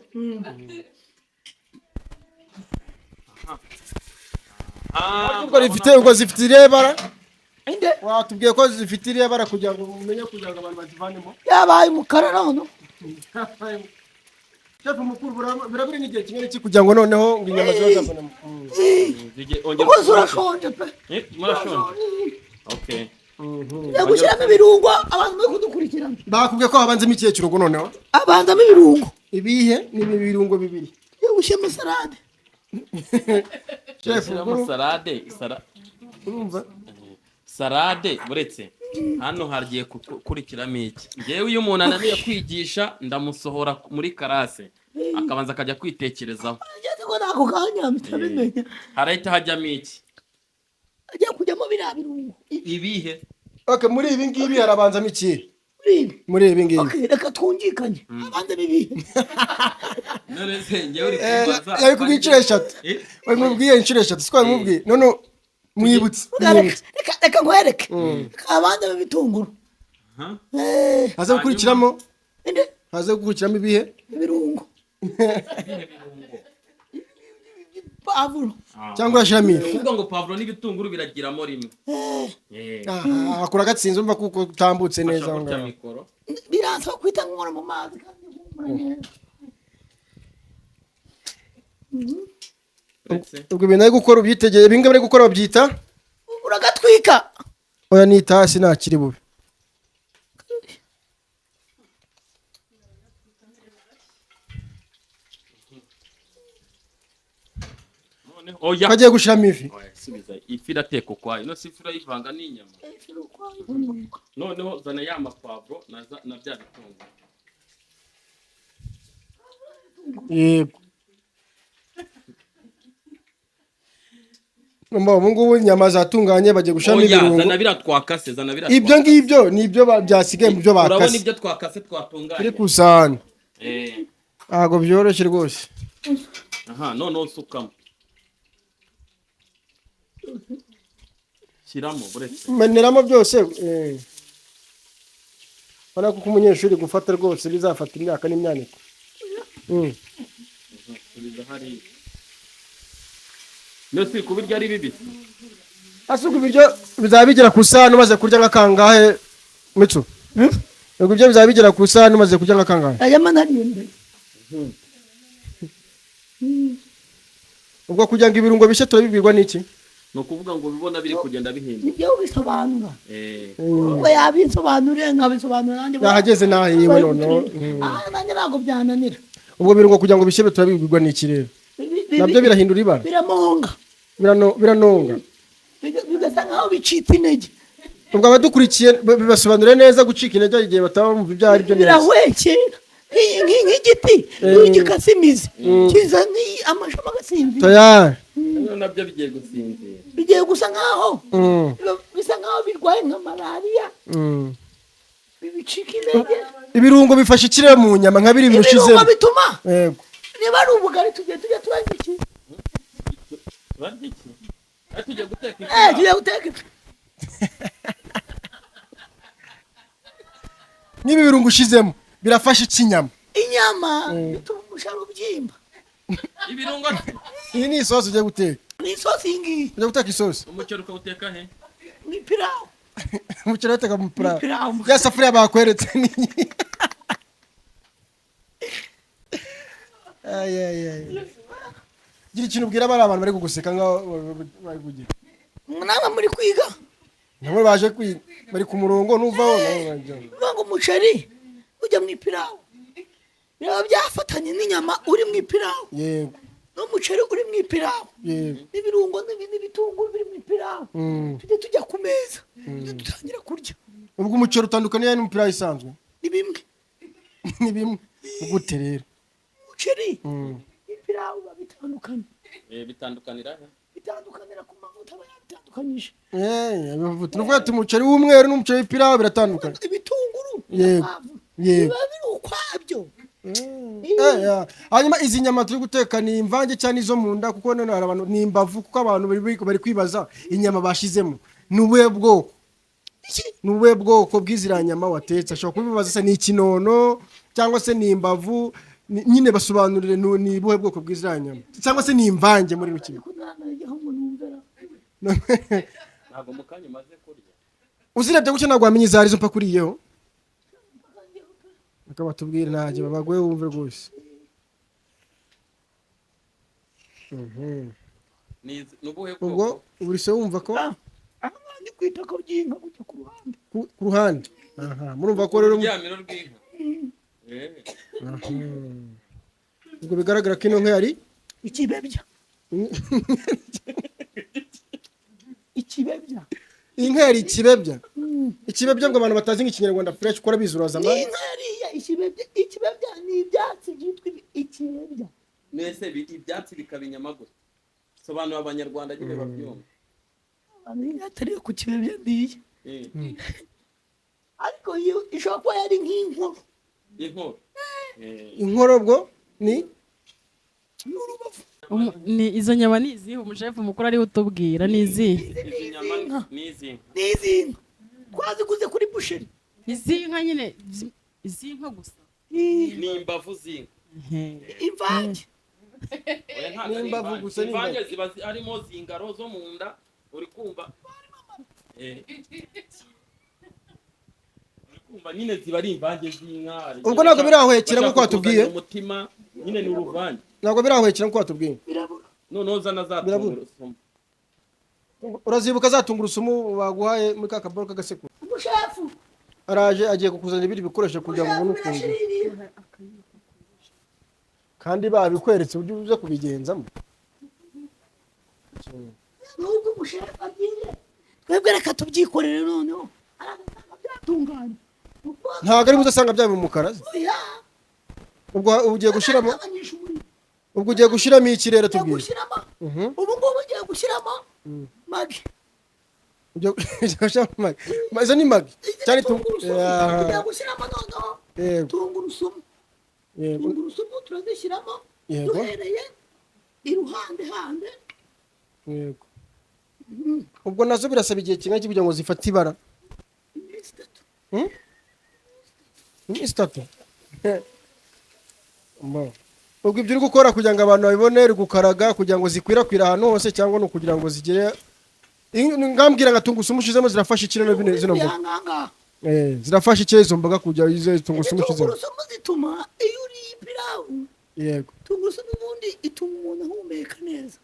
Ah, Ubwo rifite, ubwo zifite irihe bara? Inde? Watubwiye ko zifite irihe bara kugira ngo umenye, kugira ngo abantu bazivanemo. Yabaye umukara none. Chef mukuru, birabura n'igihe kingana iki kugira ngo noneho ngo inyama zibe zavanamo? Ongera. Rwose urashonje pe. Murashonje, okay. Tugiye gushyiramo ibirungo, abantu bari kudukurikirana. Bakubwiye ko habanzemo ikihe kirungo noneho? Abanzamo ibirungo. Ibihe? Ni ibi birungo bibiri. Tugiye gushyiramo salade. Chef Shyiramo mukuru, salade urumva? Salade buretse, hano hagiye gukurikiramo iki? Ngewe iyo umuntu ananiye kwigisha ndamusohora muri karase akabanza akajya kwitekerezaho. Ngeze ko nako kanya mpita bimenya. Harahita hajyamo iki? Agiye kujyamo biriya birungo. Ibihe? Okay, muri ibi ngibi harabanzamo ikihe? Muri ibi. Muri ibi ngibi. Okay, reka twungikanye. Abanzamo ibihe? None se ngewe uri kumbaza? Yabikubwiye inshuro eshatu. Wabimubwiye inshuro eshatu, siko wabimubwiye? None mwibutse. Reka reka reka nkwereke. Reka abanzamo ibitunguru. Aha. Haze gukurikiramo Inde? Haze gukurikiramo ibihe? Ibirungo. Ibihe birungo? Pavuro. Cyangwa urashyiramo Ni ifi? ukuvuga ngo pavuro n'ibitunguru biragiramo rimwe. Aha, akora agatsinze, umva kuko utambutse neza Fasha aho gutya ngaho. mikoro. Biransaba kwita nkora mu mazi kandi mpumura neza. Uretse Ubwo ibintu ari gukora ubyitegeye, ibi ngibi ari gukora babyita? Uragatwika. Oya, ni itasi, ntakiri bube. Noneho oya. Kagiye gushyiramo ifi. Oya, subiza ifi irateka ukwayo, ino si ifi urayivanga n'inyama. Noneho zana ya mapavuro na bya bitunguru. Yego. Mba ubu ngubu inyama zatunganye, bagiye gushyiramo Oya, ibirungo. zana biriya twakase, zana biriya Ibyo twakase. ngibyo ni ibyo byasigaye mu byo Urabona bakase. ibyo twakase twatunganye. Biri ku isahani. Ntabwo byoroshye rwose. Aha, noneho usukamo, shyiramo buretse. Meneramo byose. Urabona ko umunyeshuri gufata rwose bizafata imyaka n'imyaniko. Subiza hariya. Niyo si kubirya ari bibisi. Ese ubwo ibiryo bizaba bigera ku isahani umaze kurya nka kangahe, Mitsu? Ubwo ibyo bizaba bigera ku isahani umaze kurya nka kangahe? Aya nariye mbere. Ubwo kugira ngo ibirungo bishye turabibwirwa n'iki? Ni ukuvuga ngo ubibona biri kugenda bihinduka. Nibyo bisobanura. Ubwo yabinsobanuriye nkabisobanura nanjye. Nahageze nahiwe noneho. Ah, nanjye ntabwo byananira. Ubwo birungo kugira ngo bishye turabibwirwa n'iki rero? Nabyo birahindura ibara? Biramonga. Biranonga. Bigasa nkaho bicitse intege. Ubwo abadukurikiye bibasobanurire neza gucika intege igihe bataba bumva ibyo ari byo neza. Birahwekera nk'igiti iyo gikase imizi kiza amashami agasinzira. Tayari. Noneho nabyo bigiye gusinzira. Bigiye gusa nkaho bisa nkaho birwaye nka malariya. Bicika intege. Ibirungo bifasha ikirere mu nyama nka biri Ibirungo birushizemo. bituma Yego. niba ari ubugari tugiye tujya turarya iki? Barya iki? Ariko tugiye guteka ifi. Tugiye guteka ifi. Niba ibirungo ushizemo birafasha iki inyama? Inyama bituma umushara ubyimba. Ibirungo. Iyi ni isosi ugiye guteka? Ni isosi iyi ngiyi. Ugiye guteka isosi? Umuceri ukawuteka he? Ni pilawu. Umuceri bateka mu Ni purawu? pilawu. Ya safuriya bakweretse ni Ay, ay, ay. Gira ikintu ubwira bari abantu bari kuguseka nkaho bari kugira. Namwe muri kwiga. Nabo baje kwiga bari ku murongo, nuvaho nabo bajya. Bivuga ngo umuceri ujya mu ipirawu biba byafatanye n'inyama uri mu ipirawu. Yego. N'umuceri uri mu ipirawu. Yego. N'ibirungo n'ibitunguru biri mu ipirawu. Tujye tujya ku meza, tujye dutangira kurya. Ubwo umuceri utandukaniye n'umupira isanzwe? Ni bimwe. Ni bimwe gute rero? Umuceri n'ipirawu biba bitandukanye. Bitandukanira he? Bitandukanira ku mavuta aba yabitandukanyije. Amavuta. Ni ukuvuga ati umuceri w'umweru n'umuceri w'ipirawu biratandukanye. Ibitunguru Yego. na pavuro Yego. biba biri ukwabyo. Ya. Hanyuma izi nyama turi guteka ni imvange cyane izo mu nda, kuko none hari abantu ni imbavu, kuko abantu bari kwibaza inyama bashizemo ni ubuhe bwoko? Iki? Ni ubuhe bwoko bw'iziriya nyama watetse? Ashobora kubibaza se ni ikinono cyangwa se ni imbavu, nyine basobanurire ni ubuhe bwoko bw'iziriya nyama cyangwa se ni imvange muri rukiga. Ariko ntanajyaho ngo numvera. Ntabwo mu kanya umaze kurya. Uzirebye gutya ntabwo wamenya izo arizo mpaka uriyeho. Reka batubwire, ntacyo baguhe wumve rwose. Ni ubuhe Ubwo bwoko? buri se wumva ko Aha ngaha ndi ku itako ry'inka gutya ku ruhande. Ku ruhande. Aha, murumva ko rero Ururyamiro rw'inka. Ubwo bigaragara ko ino nka yari Ikibebya. Ikibebya. Inka yari ikibebya. Ikibebya ngo abantu batazi nk'ikinyarwanda fresh ukora bizuroza Ni amani. inka yariya ikibebya. Ikibebya ni ibyatsi byitwa ikibebya. Mbese ibyatsi bikaba inyama gute? Sobanura abanyarwanda nyine babyumva. Abantu inka yatariye ku kibebya niye. Ariko iyo ishobora kuba yari nk'inkoro. Inkoro. Inkoro ubwo ni N'urubavu. Ni izo nyama ni izihe? Umushefu mukuru ariwe utubwira ni izihe? Izi nyama ni izi nka. Ni izi nka. Twaziguze kuri busheri. Izi nka nyine izi nka gusa. Ni imbavu z'inka. Imvange. Oya, ntabwo ari Ni imbavu imvange. gusa, ni Imvange imbavu. ziba harimo zingaro zo mu nda, uri kumva. Uri kumva nyine ziba ari imvange z'inka. Hari Ubwo igihe ntabwo birahwekera bashaka nk'uko watubwiye. kukuzanira umutima nyine ni uruvange. Ntabwo birahwekera nk'uko watubwiye. Birabura. Noneho zana za Birabura. tungurusumu. Urazibuka za tungurusumu baguhaye muri ka kaboro k'agasekuru? Umushefu. Araje, agiye kukuzanira ibindi bikoresho kugira ngo ubone ukuntu. Birashiririye. Kandi babikweretse uburyo uza kubigenzamo. Nubwo umushefu agiye, twebwe reka tubyikorere, noneho aragasanga byatunganye. Ntabwo ari buze asanga byaba umukara se. Oya. Ubwo ugiye gushyiramo Aragabanyije umuriro. Ubwo ugiye gushyiramo iki rero? Ugiye Tubwire. gushyiramo, ubu ngubu ugiye gushyiramo Maggi. Ugiye gushyiramo Maggi. Izo ni Maggi cyane Tungurusumu. Tugiye gushyiramo noneho tungurusumu. Tungurusumu turazishyiramo duhereye iruhande hande. Yego, ubwo nazo birasaba igihe kingana iki kugira ngo zifate ibara? Iminsi 3. Iminsi 3. Bo. Ubwo ibyo uri gukora kugira ngo abantu babibone, uri gukaraga kugira ngo zikwirakwire ahantu hose, cyangwa ni ukugira ngo zigere ngambwira nka tungurusumu ushizemo zirafasha iki rero bino zino mboga? Ahangaha. Zirafasha iki izo mboga kugira izo tungurusumu ushizemo? Tungurusumu zituma iyo uriye ipirawu, tungurusumu ubundi ituma umuntu ahumeka neza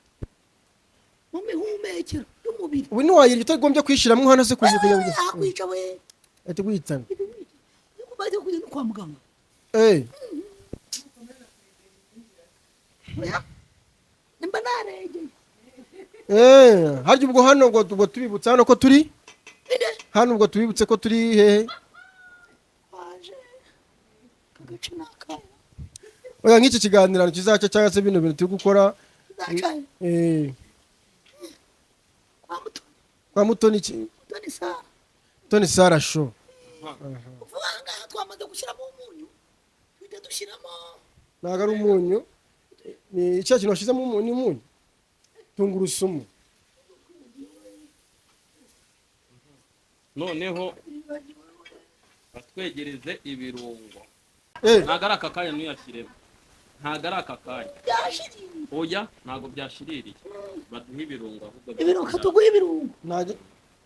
mu mihumekero y'umubiri. Ubu ntiwayirya utagombye kuyishyiramo hano se kugira ngo Yakwica we. Ahita guhitana. Bajya kujya no kwa muganga. Oya, nimba naregeye. Harya ubwo hano ngo tubibutse hano ko turi Ine. Hano ubwo tubibutse ko turi hehe? Waje aka gace ni akahe? Oya, nk'iki kiganiro kizaca cyangwa se bino bintu turi gukora. Kizacaye kwa Mutoni. Kwa Mutoni iki? Mutoni Sara. Mutoni Sara Show. Vuba aha ngaha twamaze gushyiramo umunyu, duhita dushyiramo. Ntabwo ari umunyu, ni cya kintu washyizemo umunyu, ni umunyu, tungurusumu. Noneho batwegereze ibirungo. Ntabwo ari aka kanya, ntuyashyiremo, ntabwo ari aka kanya. Byashiririye. Oya, ntabwo byashiririye, baduhe ibirungo ahubwo. Ibirungo, tuguhe ibirungo.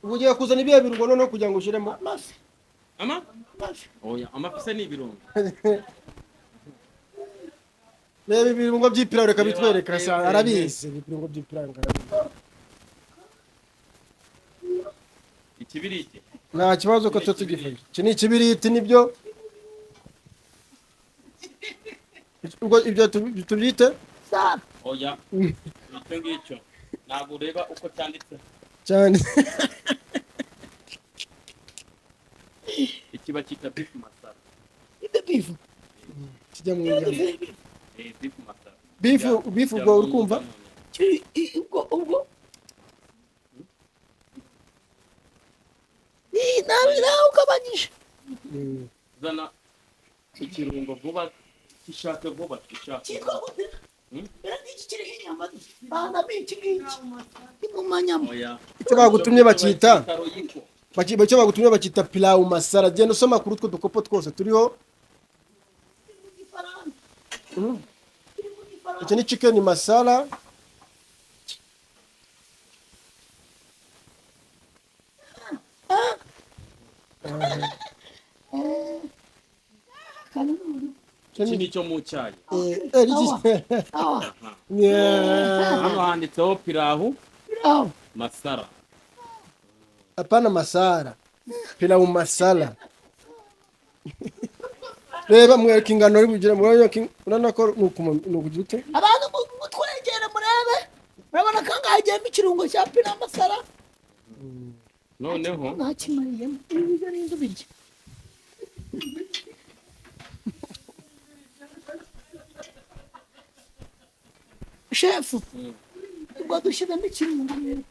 Ubu ugiye kuzana ibihe birungo noneho kugira ngo ushyiremo? Amafi. Ama Amafi. Oya, amafi se ni ibirungo? Reba ibirungo by'ipirawu, reka bitwereke. Arabizi ibirungo by'ipirawu, arabizi. Ikibiriti. Nta kibazo ko tuba tugifashe. Iki ni ikibiriti, nibyo. Ubwo ibyo tubyite Sara. Oya, icyo ngicyo ntabwo ureba uko cyanditse. Cyane. Iki bacyita beef masala. Ibyo beef. Kijya mu nyama. Beef masala. Beef. Beef, ubwo uri kumva? Ubwo ni nawe nawe ugabanyije. Zana ikirungo vuba, gishake vuba, gishake. Cyitwa gute? Hmm? Era n'iki kiriho inyama banamo iki ngiki ni mu manyama? Oya. Icyo bagutumye bacyita Royco. Icyo bagutumye bacyita pilau masala. Genda usoma kuri utwo dukopo twose turiho. Kiri mu Gifaransa. Kiri mu Gifaransa. Iki ni chicken masala. Kanunu. Iki ni icyo mu cyayi. Awa. Yeah. Hano handitseho pilau Pilau. Masala. Hapana, masala, pilau masala. Reba mwereka ingano uri bugira, murabona ko urabona ko ni ukugira ute? Abantu mutwegere murebe, murabona ko ngaha hagiyemo ikirungo cya pilau masala. Noneho Ntakimariyemo ibi biryo n'inzu birya. Shefu, ubwo dushyizemo ikirungo rero.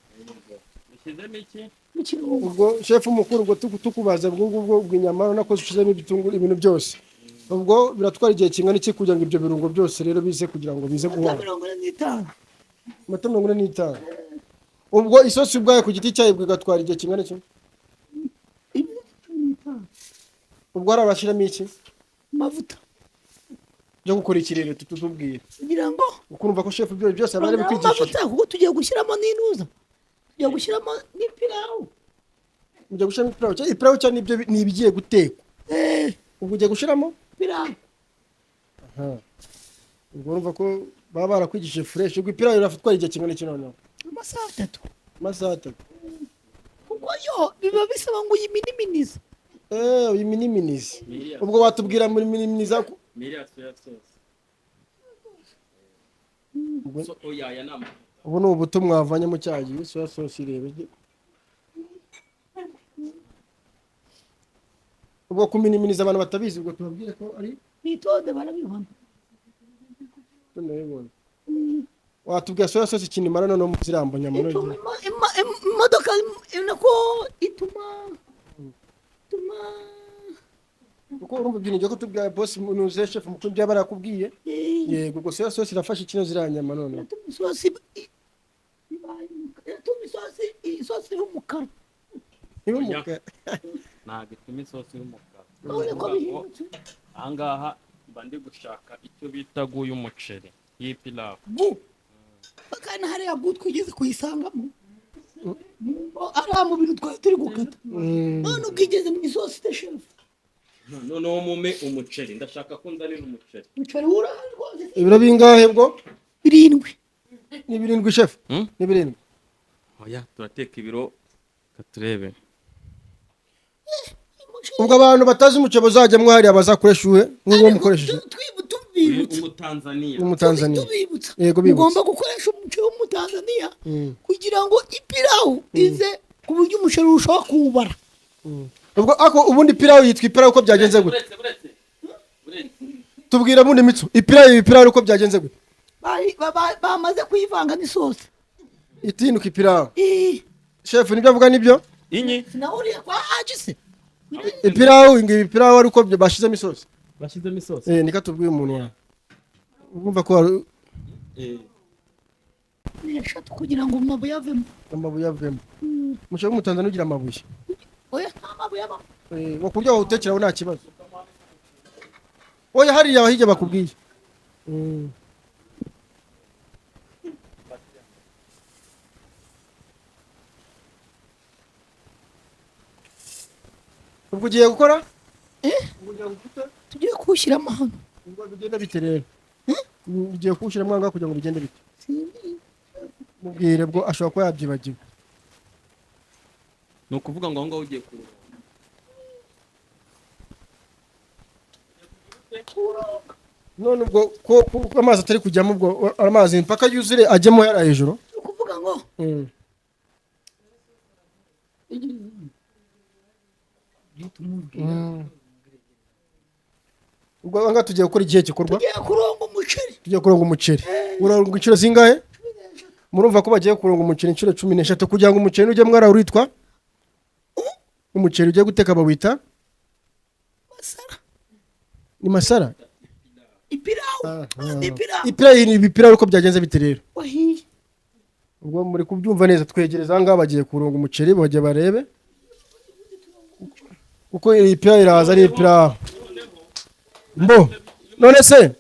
Ushyizemo iki? Ikirungo. Ubwo shefu mukuru, ubwo tukubaza ubwo ngubwo bw'inyama, urabona ko ushyizemo ibitunguru, ibintu byose, ubwo biratwara igihe kingana iki kugira ngo ibyo birungo byose rero bize kugira ngo bize guhora? 45. Amata 45. Ubwo isosi ubwayo ku giti cyayo bigatwara igihe kingana iki? Iminota 15. Ubwo hari abashyiramo iki? Amavuta. Byo gukora ikirere tutubwira. Kugira ngo Ukumva ko chef ibyo byose aba ari urongeraho bikwigishije. amavuta kuko tugiye gushyiramo n'intuza, tugiye gushyiramo n'ipirawu. Ujya gushyiramo ipirawu cyangwa ipirawu cyangwa nibyo ni ibigiye gutekwa. Ubwo ugiye gushyiramo Ipirawu. Aha. Ubwo urumva ko baba barakwigishije fresh. Ubwo ipirawu irafatwa igihe kingana iki noneho? Amasaha 3. Amasaha 3. Kuko yo biba bisaba ngo uyiminiminize. Uyiminiminize. Ubwo watubwira muri miniminiza Miriya soya sauce. So oya ya nama. Ubu ni ubuto mwavanye mu cyayi soya sauce irebe. Ubwo kuminiminiza abantu batabizi ubwo tubabwire ko ari bitonde barabibona. Tunabibona. Watubwira soya sauce ikintu imara noneho mu zirambo nyama none. Imodoka nako ituma kuko urumva ibintu ngiye kutubwira boss nuze chef mukuru byaba barakubwiye. Yego ubwo soya sauce irafasha ikino ziranyama none. Ituma isosi ituma isosi y'umukara. Y'umukara. Ntabwo ituma isosi y'umukara. None ko bihindutse. Ahangaha mba ndi gushaka icyo bita gu y'umuceri y'ipilawu. Gu. Kandi hariya gu twigeze kuyisangamo. Ari mu bintu twari turi gukata. None ubwigeze mu isosi de chef. Noneho mume umuceri, ndashaka ko nzanira umuceri. Umuceri urahari rwose. Ibiro bingahe bwo? 7. Ni 7 chef. Ni 7. Oya turateka ibiro katurebe. Ubwo abantu batazi umuceri bazajya mwari abazakoresha uwe nk'uwo mukoresheje. Umutanzania. Umutanzania. Yego bibutsa. Ugomba gukoresha umuceri w'Umutanzania kugira ngo ipirawu ize ku buryo umuceri ushobora kuwubara. Ubwo ako ubundi ipirawu yitwa ipirawu uko byagenze gute? Tubwira bundi mitsu ipirawu ipirawu uko byagenze gute? Bamaze kuyivanga n'isosi. Itinuka ipirawu. Chef nibyo avuga nibyo? Inyi. Sinahuriye kwa Haji se. Ipirawu ingi ipirawu ari uko bashizemo isosi. Bashizemo isosi. Nika tubwiye umuntu wawe. Urumva ko ni eshatu kugira ngo amabuye avemo. Amabuye avemo. Umuceri w'Umutanzania ugira amabuye. Oya nta mabuye abamo. Wo kurya wawutekeraho nta kibazo. Oya hariya hirya bakubwiye. Ubwo ugiye gukora? Tugiye kuwushyiramo hano. Ubwo bigenda bite rero? Ugiye kuwushyiramo hano kugira ngo bigende bite? Mubwire bwo ashobora kuba yabyibagiwe. Ni ukuvuga ngo aho ngaho ugiye kuronga. None ubwo ko amazi atari kujyamo ubwo amazi mpaka yuzure ajyemo yara hejuru. Ni ukuvuga ngo Ubwo anga tugiye gukora igihe gikorwa. Tugiye kuronga umuceri. Tugiye kuronga umuceri. Uronga inshuro zingahe? Murumva ko bagiye kuronga umuceri inshuro 13 kugira ngo umuceri ujye mwara uritwa. Umuceri ugiye guteka bawita masara. Ni masara? Ipirawu. Ipirawu. Ipirawu ni ibipirawu uko byagenze bite rero? Wahiye. Ubwo muri kubyumva neza twegereza ngaha bagiye kuronga umuceri bagiye barebe. Kuko ipirawu iraza ari ipirawu. Mbo. None se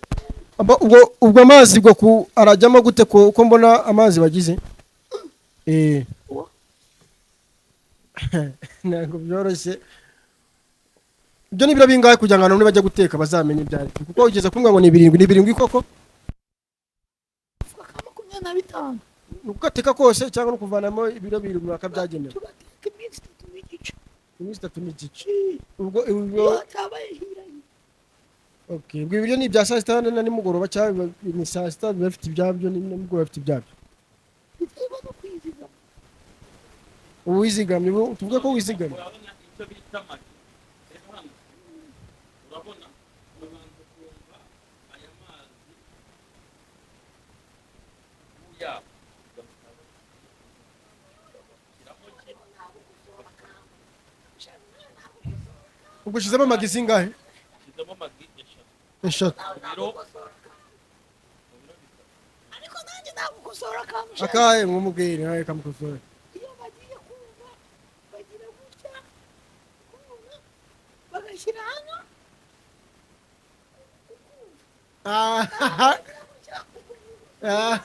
ubwo amazi bwo ku arajyamo gute ko mbona amazi bagize? Ntabwo byoroshye. Ibyo ni ibiro bingahe kugira ngo abantu bajye guteka bazamenye ibyo ari byo? Kuko ugeze kumbwa ngo ni 7, ni 7 koko? 25. Ugateka kose cyangwa no kuvanamo ibiro 2 runaka byagenewe. Tugateka iminsi 3 n'igice. Iminsi 3 n'igice. Ubwo Okay, ubwo ibiryo ni ibya saa sita na nimugoroba cyangwa ni saa sita biba bifite ibyabyo ni nimugoroba bifite ibyabyo. Biterwa no kwizigama. Uwizigamye ubu tuvuge ko wizigamye. Urabona icyo bita amagi. Reba hano. Urabona ubanza kumva aya mazi yabo. Ubwo ushizemo amagi zingahe? Ushizemo amagi 3. Ariko nanjye nagukosora akantu. Akahe mwumubwire nawe kamukosora. Iyo bagiye kumva bagira gutya bagashyira hano. Ah, ah,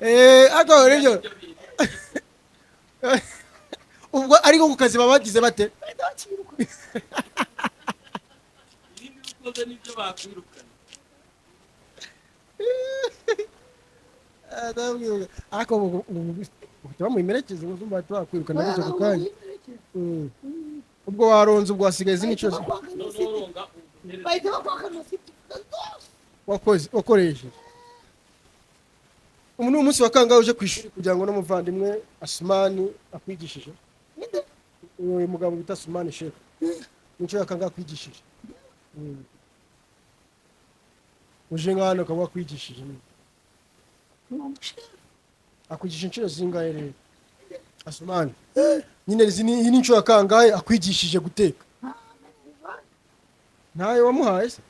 eh, ariko nibyo ubwo ariko ku kazi baba bagize bate? Bahita bakiruka. Ibindi ukoze nibyo bakwirukana. Ah, ndababwira. Ariko bahita bamuherekeza ngo bahita bakwirukana gutyo ako kanya. Ubwo waronze, ubwo wasigaye izindi Bahita nshuro bakwaka Noneho amasiti. uronga uduhereze. Bahita bakwaka amasiti zose. Wakoze wakoresheje. Ubu ni umunsi wa kangahe uje ku ishuri kugira ngo n'umuvandimwe Asumani akwigishije? Ninde? Uyu mugabo bita Asumani Shefu ni inshuro ya kangahe akwigishije? Uje nka hano akaba akwigishije nyine. Ni umushefu. Akwigisha inshuro zingahe rero Asumani nyine? Iyi ni inshuro ya kangahe akwigishije guteka? Ntayo wamuhaye se?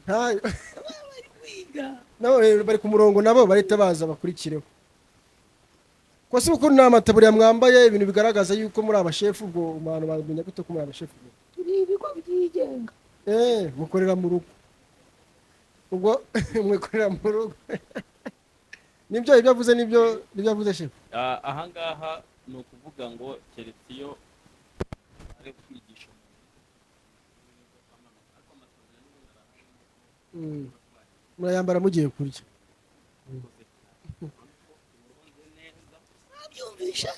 Ntayo. Bari kwiga. Nabo rero bari ku murongo, nabo bahita baza bakurikireho. Ko se uko nta mataburiya mwambaye, ibintu bigaragaza yuko muri abashefu, ubwo abantu bamenya gute ko muri abashefu? Turi ibigo byigenga. Eh, mukorera mu rugo. Ubwo mwikorera mu rugo, nibyo ibyo avuze, nibyo avuze shefu. Ah, ahangaha ni ukuvuga ngo keretse iyo ari kwigisha umuntu, ariko amataburiya n'ubundi arahari. Murayambara mugiye kurya. Nabyumvishe.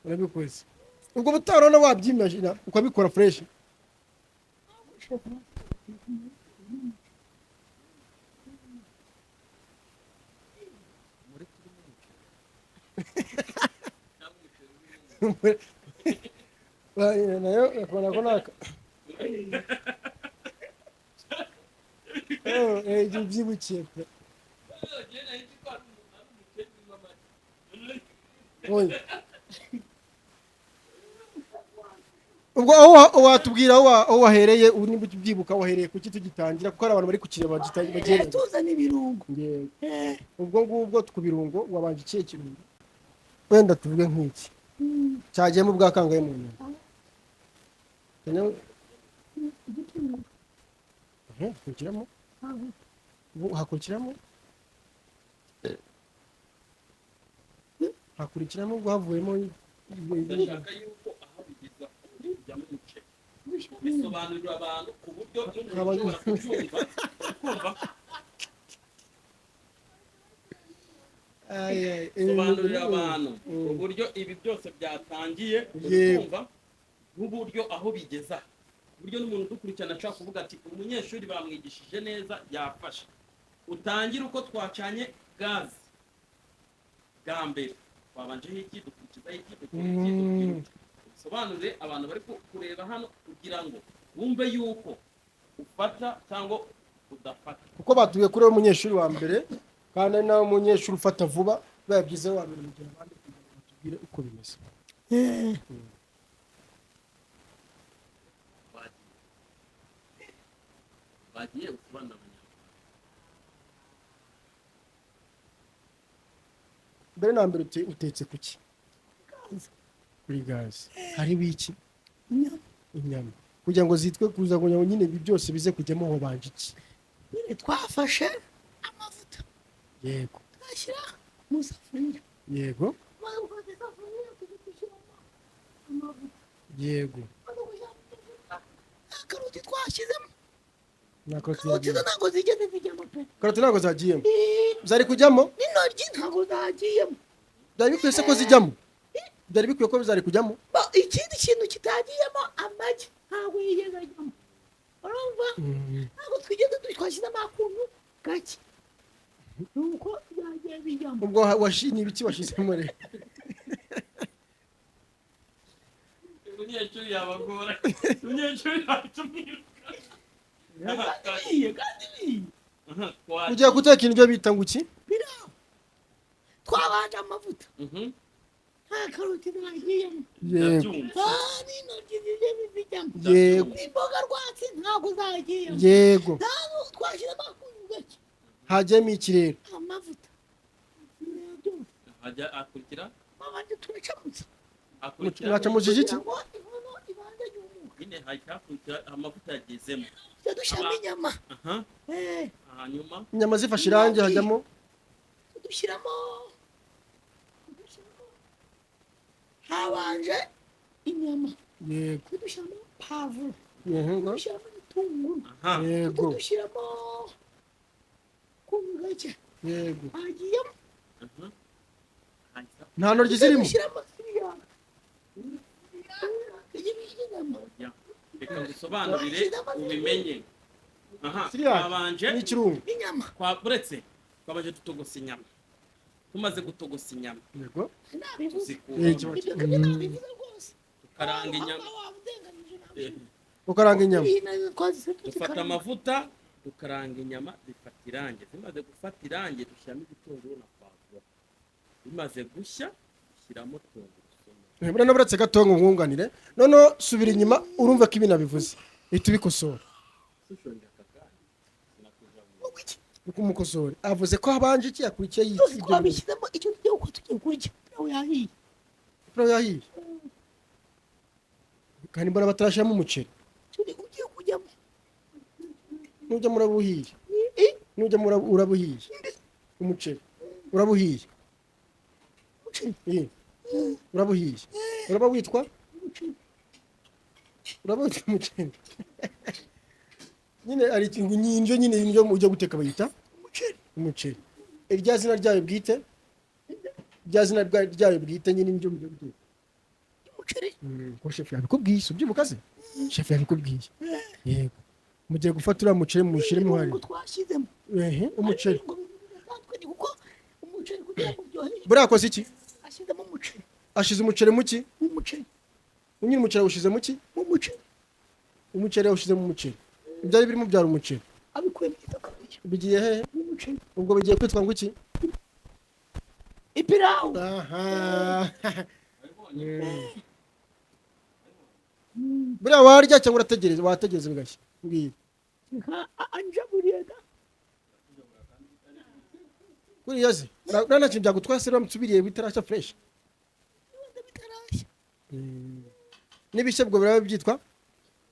Urabikoze ubwo butarona wabyimagina ukabikora fresh. Nayo akabona ko naka. Oh, eh, byibukiye pe. Oya. Ubwo aho watubwira aho wahereye ubu, niba ubyibuka, wahereye kuki tugitangira? Kuko hari abantu bari kukireba bagiye Tuzana ibirungo. Yego. Eh, Ubwo ngubwo ku birungo wabanje ikihe kirungo? Wenda tuvuge nk'iki cyagiyemo ubwa kangahe mu nyama? Igitunguru. Hakurikiramo, ubu hakurikiramo ubwo havuyemo. Ndashaka yuko aho bigeza bijyamo umuceri, bisobanurira abantu ku buryo n'umuntu ushobora kubyumva, kumva. Ay, ay, Sobanurira abantu uburyo ibi byose byatangiye, uri Yego. kumva, n'uburyo aho bigeza, ku buryo n'umuntu udukurikirana ashobora kuvuga ati umunyeshuri bamwigishije neza, yafashe. Utangire uko twacanye gaze bwa mbere, twabanjeho iki, dukurikizaho iki, dukora iki, dukora iki. Bisobanurire abantu bari kureba hano kugira ngo bumve yuko ufata cyangwa udafata. Kuko batuye kuri uwo munyeshuri wa mbere, kandi ari nawe munyeshuri ufata vuba, bibaye byiza wa mbere mugira abandi kugira ngo batubwire uko bimeze. Eh, Bagiye gusobanurira abanyarwanda. Mbere na mbere utetse kuki? Gaze. Kuri gaze hariho iki? Inyama. Inyama kugira ngo zitwe kuza ngo nyine ibi byose bize kujyamo, wabanje iki? Nyine twafashe amavuta, twashyira mu isafuriya. Maze gufata isafuriya tujya gushyiramo amavuta. Maze gushyiramo amavuta, nta karoti twashyizemo. Nta karoti Karoti zo yagiyemo? ntabwo zigeze zijyamo pe. Karoti ntabwo zagiyemo? Eh, Zari kujyamo? N'intoryi ntabwo zagiyemo. Byari bikwiye se ko zijyamo? Byari bikwiye ko zari kujyamo? Ikindi kintu kitagiyemo, amagi ntabwo yigeze ajyamo, urumva? Ntabwo twigeze twashyizemo akuntu gake, nuko byagiye bijyamo. Ubwo ni ibiki washyizemo rero? Umunyeshuri yabagora, umunyeshuri yahita umwiruka. Kandi bihiye, kandi bihiye. Ugiye guteka indyo bita ngo iki? Biraho twabanje amavuta, nta karoti zagiyemo, nta n'intoryi zigeze zijyamo, n'imboga rwatsi ntabwo zagiyemo. Ntabwo twashyizemo akunyu gake. Hajyamo iki rero? Amavuta byose. Hajya akurikira Babanje turacamutsa. Akurikira. Mwacamukije iki? Kugira ngo inkono Nyine hahita hakurikira amavuta yagezemo. Tujya dushyiramo inyama. Aha. Eh, hanyuma Inyama zifashe irangi hajyamo dushyiramo habanje inyama. Yego. Dushyiramo pavuro. Yego. Dushyiramo ibitunguru. Aha. Yego. Dushyiramo kunyu gake. Yego. Hagiyemo Aha. Hahita Nta ntoryi zirimo. Dushyiramo siriya inyama. Oya. Reka ngusobanurire ubimenye. Aha. Siriya. Twabanje N'ikirungo. Inyama. Kwa buretse twabanje dutogosa inyama. Tumaze gutogosa inyama, Yego. Nabivuze. tuzikuramo. Ibyo ngibyo nabivuze rwose. Tukaranga inyama. Waba udenganije nabi. Ukaranga inyama. Iyi nazo twazise Dufata tuzikaranga. amavuta, dukaranga inyama, zifata irangi. Zimaze gufata irangi, dushyiramo igitunguru na pavuro. Bimaze gushya, dushyiramo tungurusumu. Buriya n'aburetse gato ngo nkunganire. Noneho subira inyuma, urumva ko ibi nabivuze, ihita ubikosora. Ushonje aka kanya sinakujabura. Ubwo iki? Ukumukosora, avuze ko habanje iki, yakurikiye Byose yitwa ibyo bintu. Twabishyizemo icyo tugiye uko tugiye kurya nawe yahiye. Ipirawu yahiye kandi mbona batarashyiramo umuceri. Turi ugiye kujyamo. Nujya murabuhiye. Eh, Nujya urabuhiye umuceri, urabuhiye. Umuceri. Eh, urabuhiye, uraba witwa Umuceri. Uraba witwa umuceri nyine. Ari ikintu indyo nyine, indyo ujya guteka bayita Umuceri. Umuceri, irya zina ryayo bwite, irya zina ryayo bwite nyine, indyo ujya guteka. Umuceri. Ko shefu yabikubwiye, si ubyibuka se? Shefu yabikubwiye. Yego, mugiye gufata uriya muceri muwushyiremo hari Ibirungo twashyizemo. Ehe, umuceri. Ibirungo bidatandukanye, kuko umuceri kugira ngo uryohe Buriya akoze iki? Ashyizemo umuceri. Ashize umuceri mu ki? Umuceri. Nyine umuceri awushyize mu ki? Umuceri. Umuceri yawushyize mu muceri. Ibyari birimo byari umuceri. Abikuye mu isafuriya. Bigiye hehe? Umuceri. Ubwo bigiye kwitwa ngo iki? Ipirawu. Aha. Buriya warya cyangwa urategereza, wategereza bigashya? Mbwira. Nka anjaburiye da. Kuriya se nta nta kintu byagutwara se uramutse ubiriye bitarashya fresh? Wenda bitarashya. N'ibishya ubwo biraba byitwa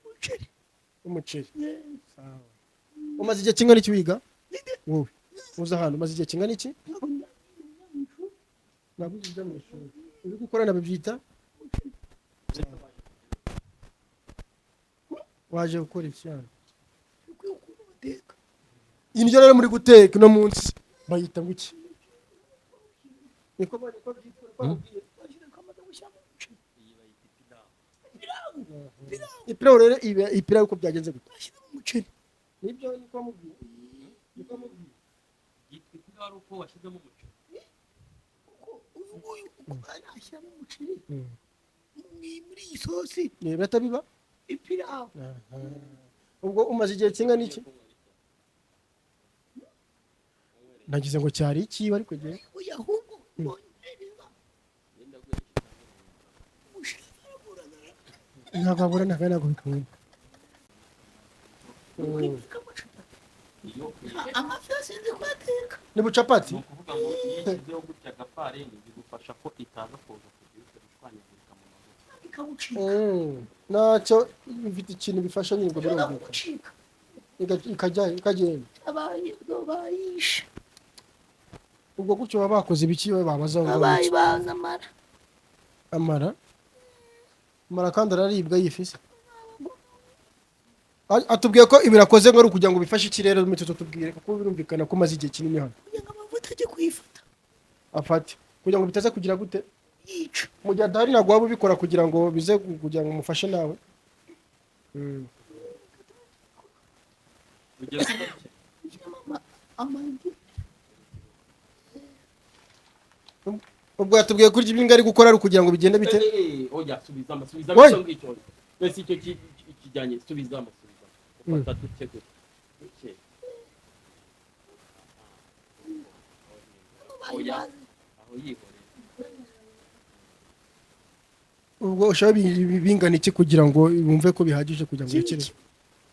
Umuceri. Umuceri. Yes. Umaze igihe kingana iki wiga wowe? Uza ahantu umaze igihe kingana iki? Ntabwo ndabizi mu ishuri. Ntabwo ujya mu ishuri, uri gukora nabibyita waje gukora iki hano? Ukwiye ukuntu bateka. Indyo rero muri guteka uno munsi bayita ngo iki? Niko byitwa, niko bakubwiye. Twashyize twamaze gushyiramo umuceri. Iyi bayita ipirawu. Ipirawu. Ipirawu. Ipirawu rero iba ipirawu uko byagenze gute? Twashyizemo umuceri. Nibyo, niko bamubwiye, niko bamubwiye. Yitwa ipirawu ari uko washyizemo umuceri. Kuko uyu nguyu uko ashyiramo umuceri muri iyi sosi. Ni birata biba Ipirawu. Ubwo umaze igihe kingana iki? Nagize ngo cyari ikiwe, ariko gihe Oya, ahubwo bongereza umushefu araburana. Ntabwo abura, ntabwo bikunda. Kwipika amacapati. Iyo Amafi sinzi kuyateka. Ni bucapati. Ni ukuvuga ngo iyo ushyizeho gutya agafarini, bigufasha ko itaza kuza kugira icyo gushwanyagurika mu mavuta. Ikagucika. Ntacyo bifite, ikintu bifasha nyine, ubwo Ishobora birumvikana. kugucika. Ikajya ikagenda. Abayishe. Ubwo gutyo baba bakoze ibiki babaza ngo Abayi baza amara. Amara, amara kandi araribwa yifise. Atubwiye ko ibi rakoze ngo ari ukugira ngo bifashe ikirere mu cyo tubwire, kuko birumvikana ko umaze igihe kinini hano. Kugira ngo amavuta ajye kuyifata. Afate kugira ngo bitaza kugira gute? Yica. Mu gihe adahari ntabwo waba ubikora kugira ngo bize kugira ngo umufashe nawe. Ugeze gutya. Ushyiramo amagi. Ubwo yatubwiye ko ibyo ari gukora ari ukugira ngo bigende bite? Eh, oya, subizamo, subizamo. Oya. Icyo ngicyo mbese icyo kijyanye, subizamo, subizamo. Ufata duke gutya, duke. Oya. Bayibaze. Aho yihoreye. Ubwo ushaka bingana iki kugira ngo wumve ko bihagije kugira ngo urekere?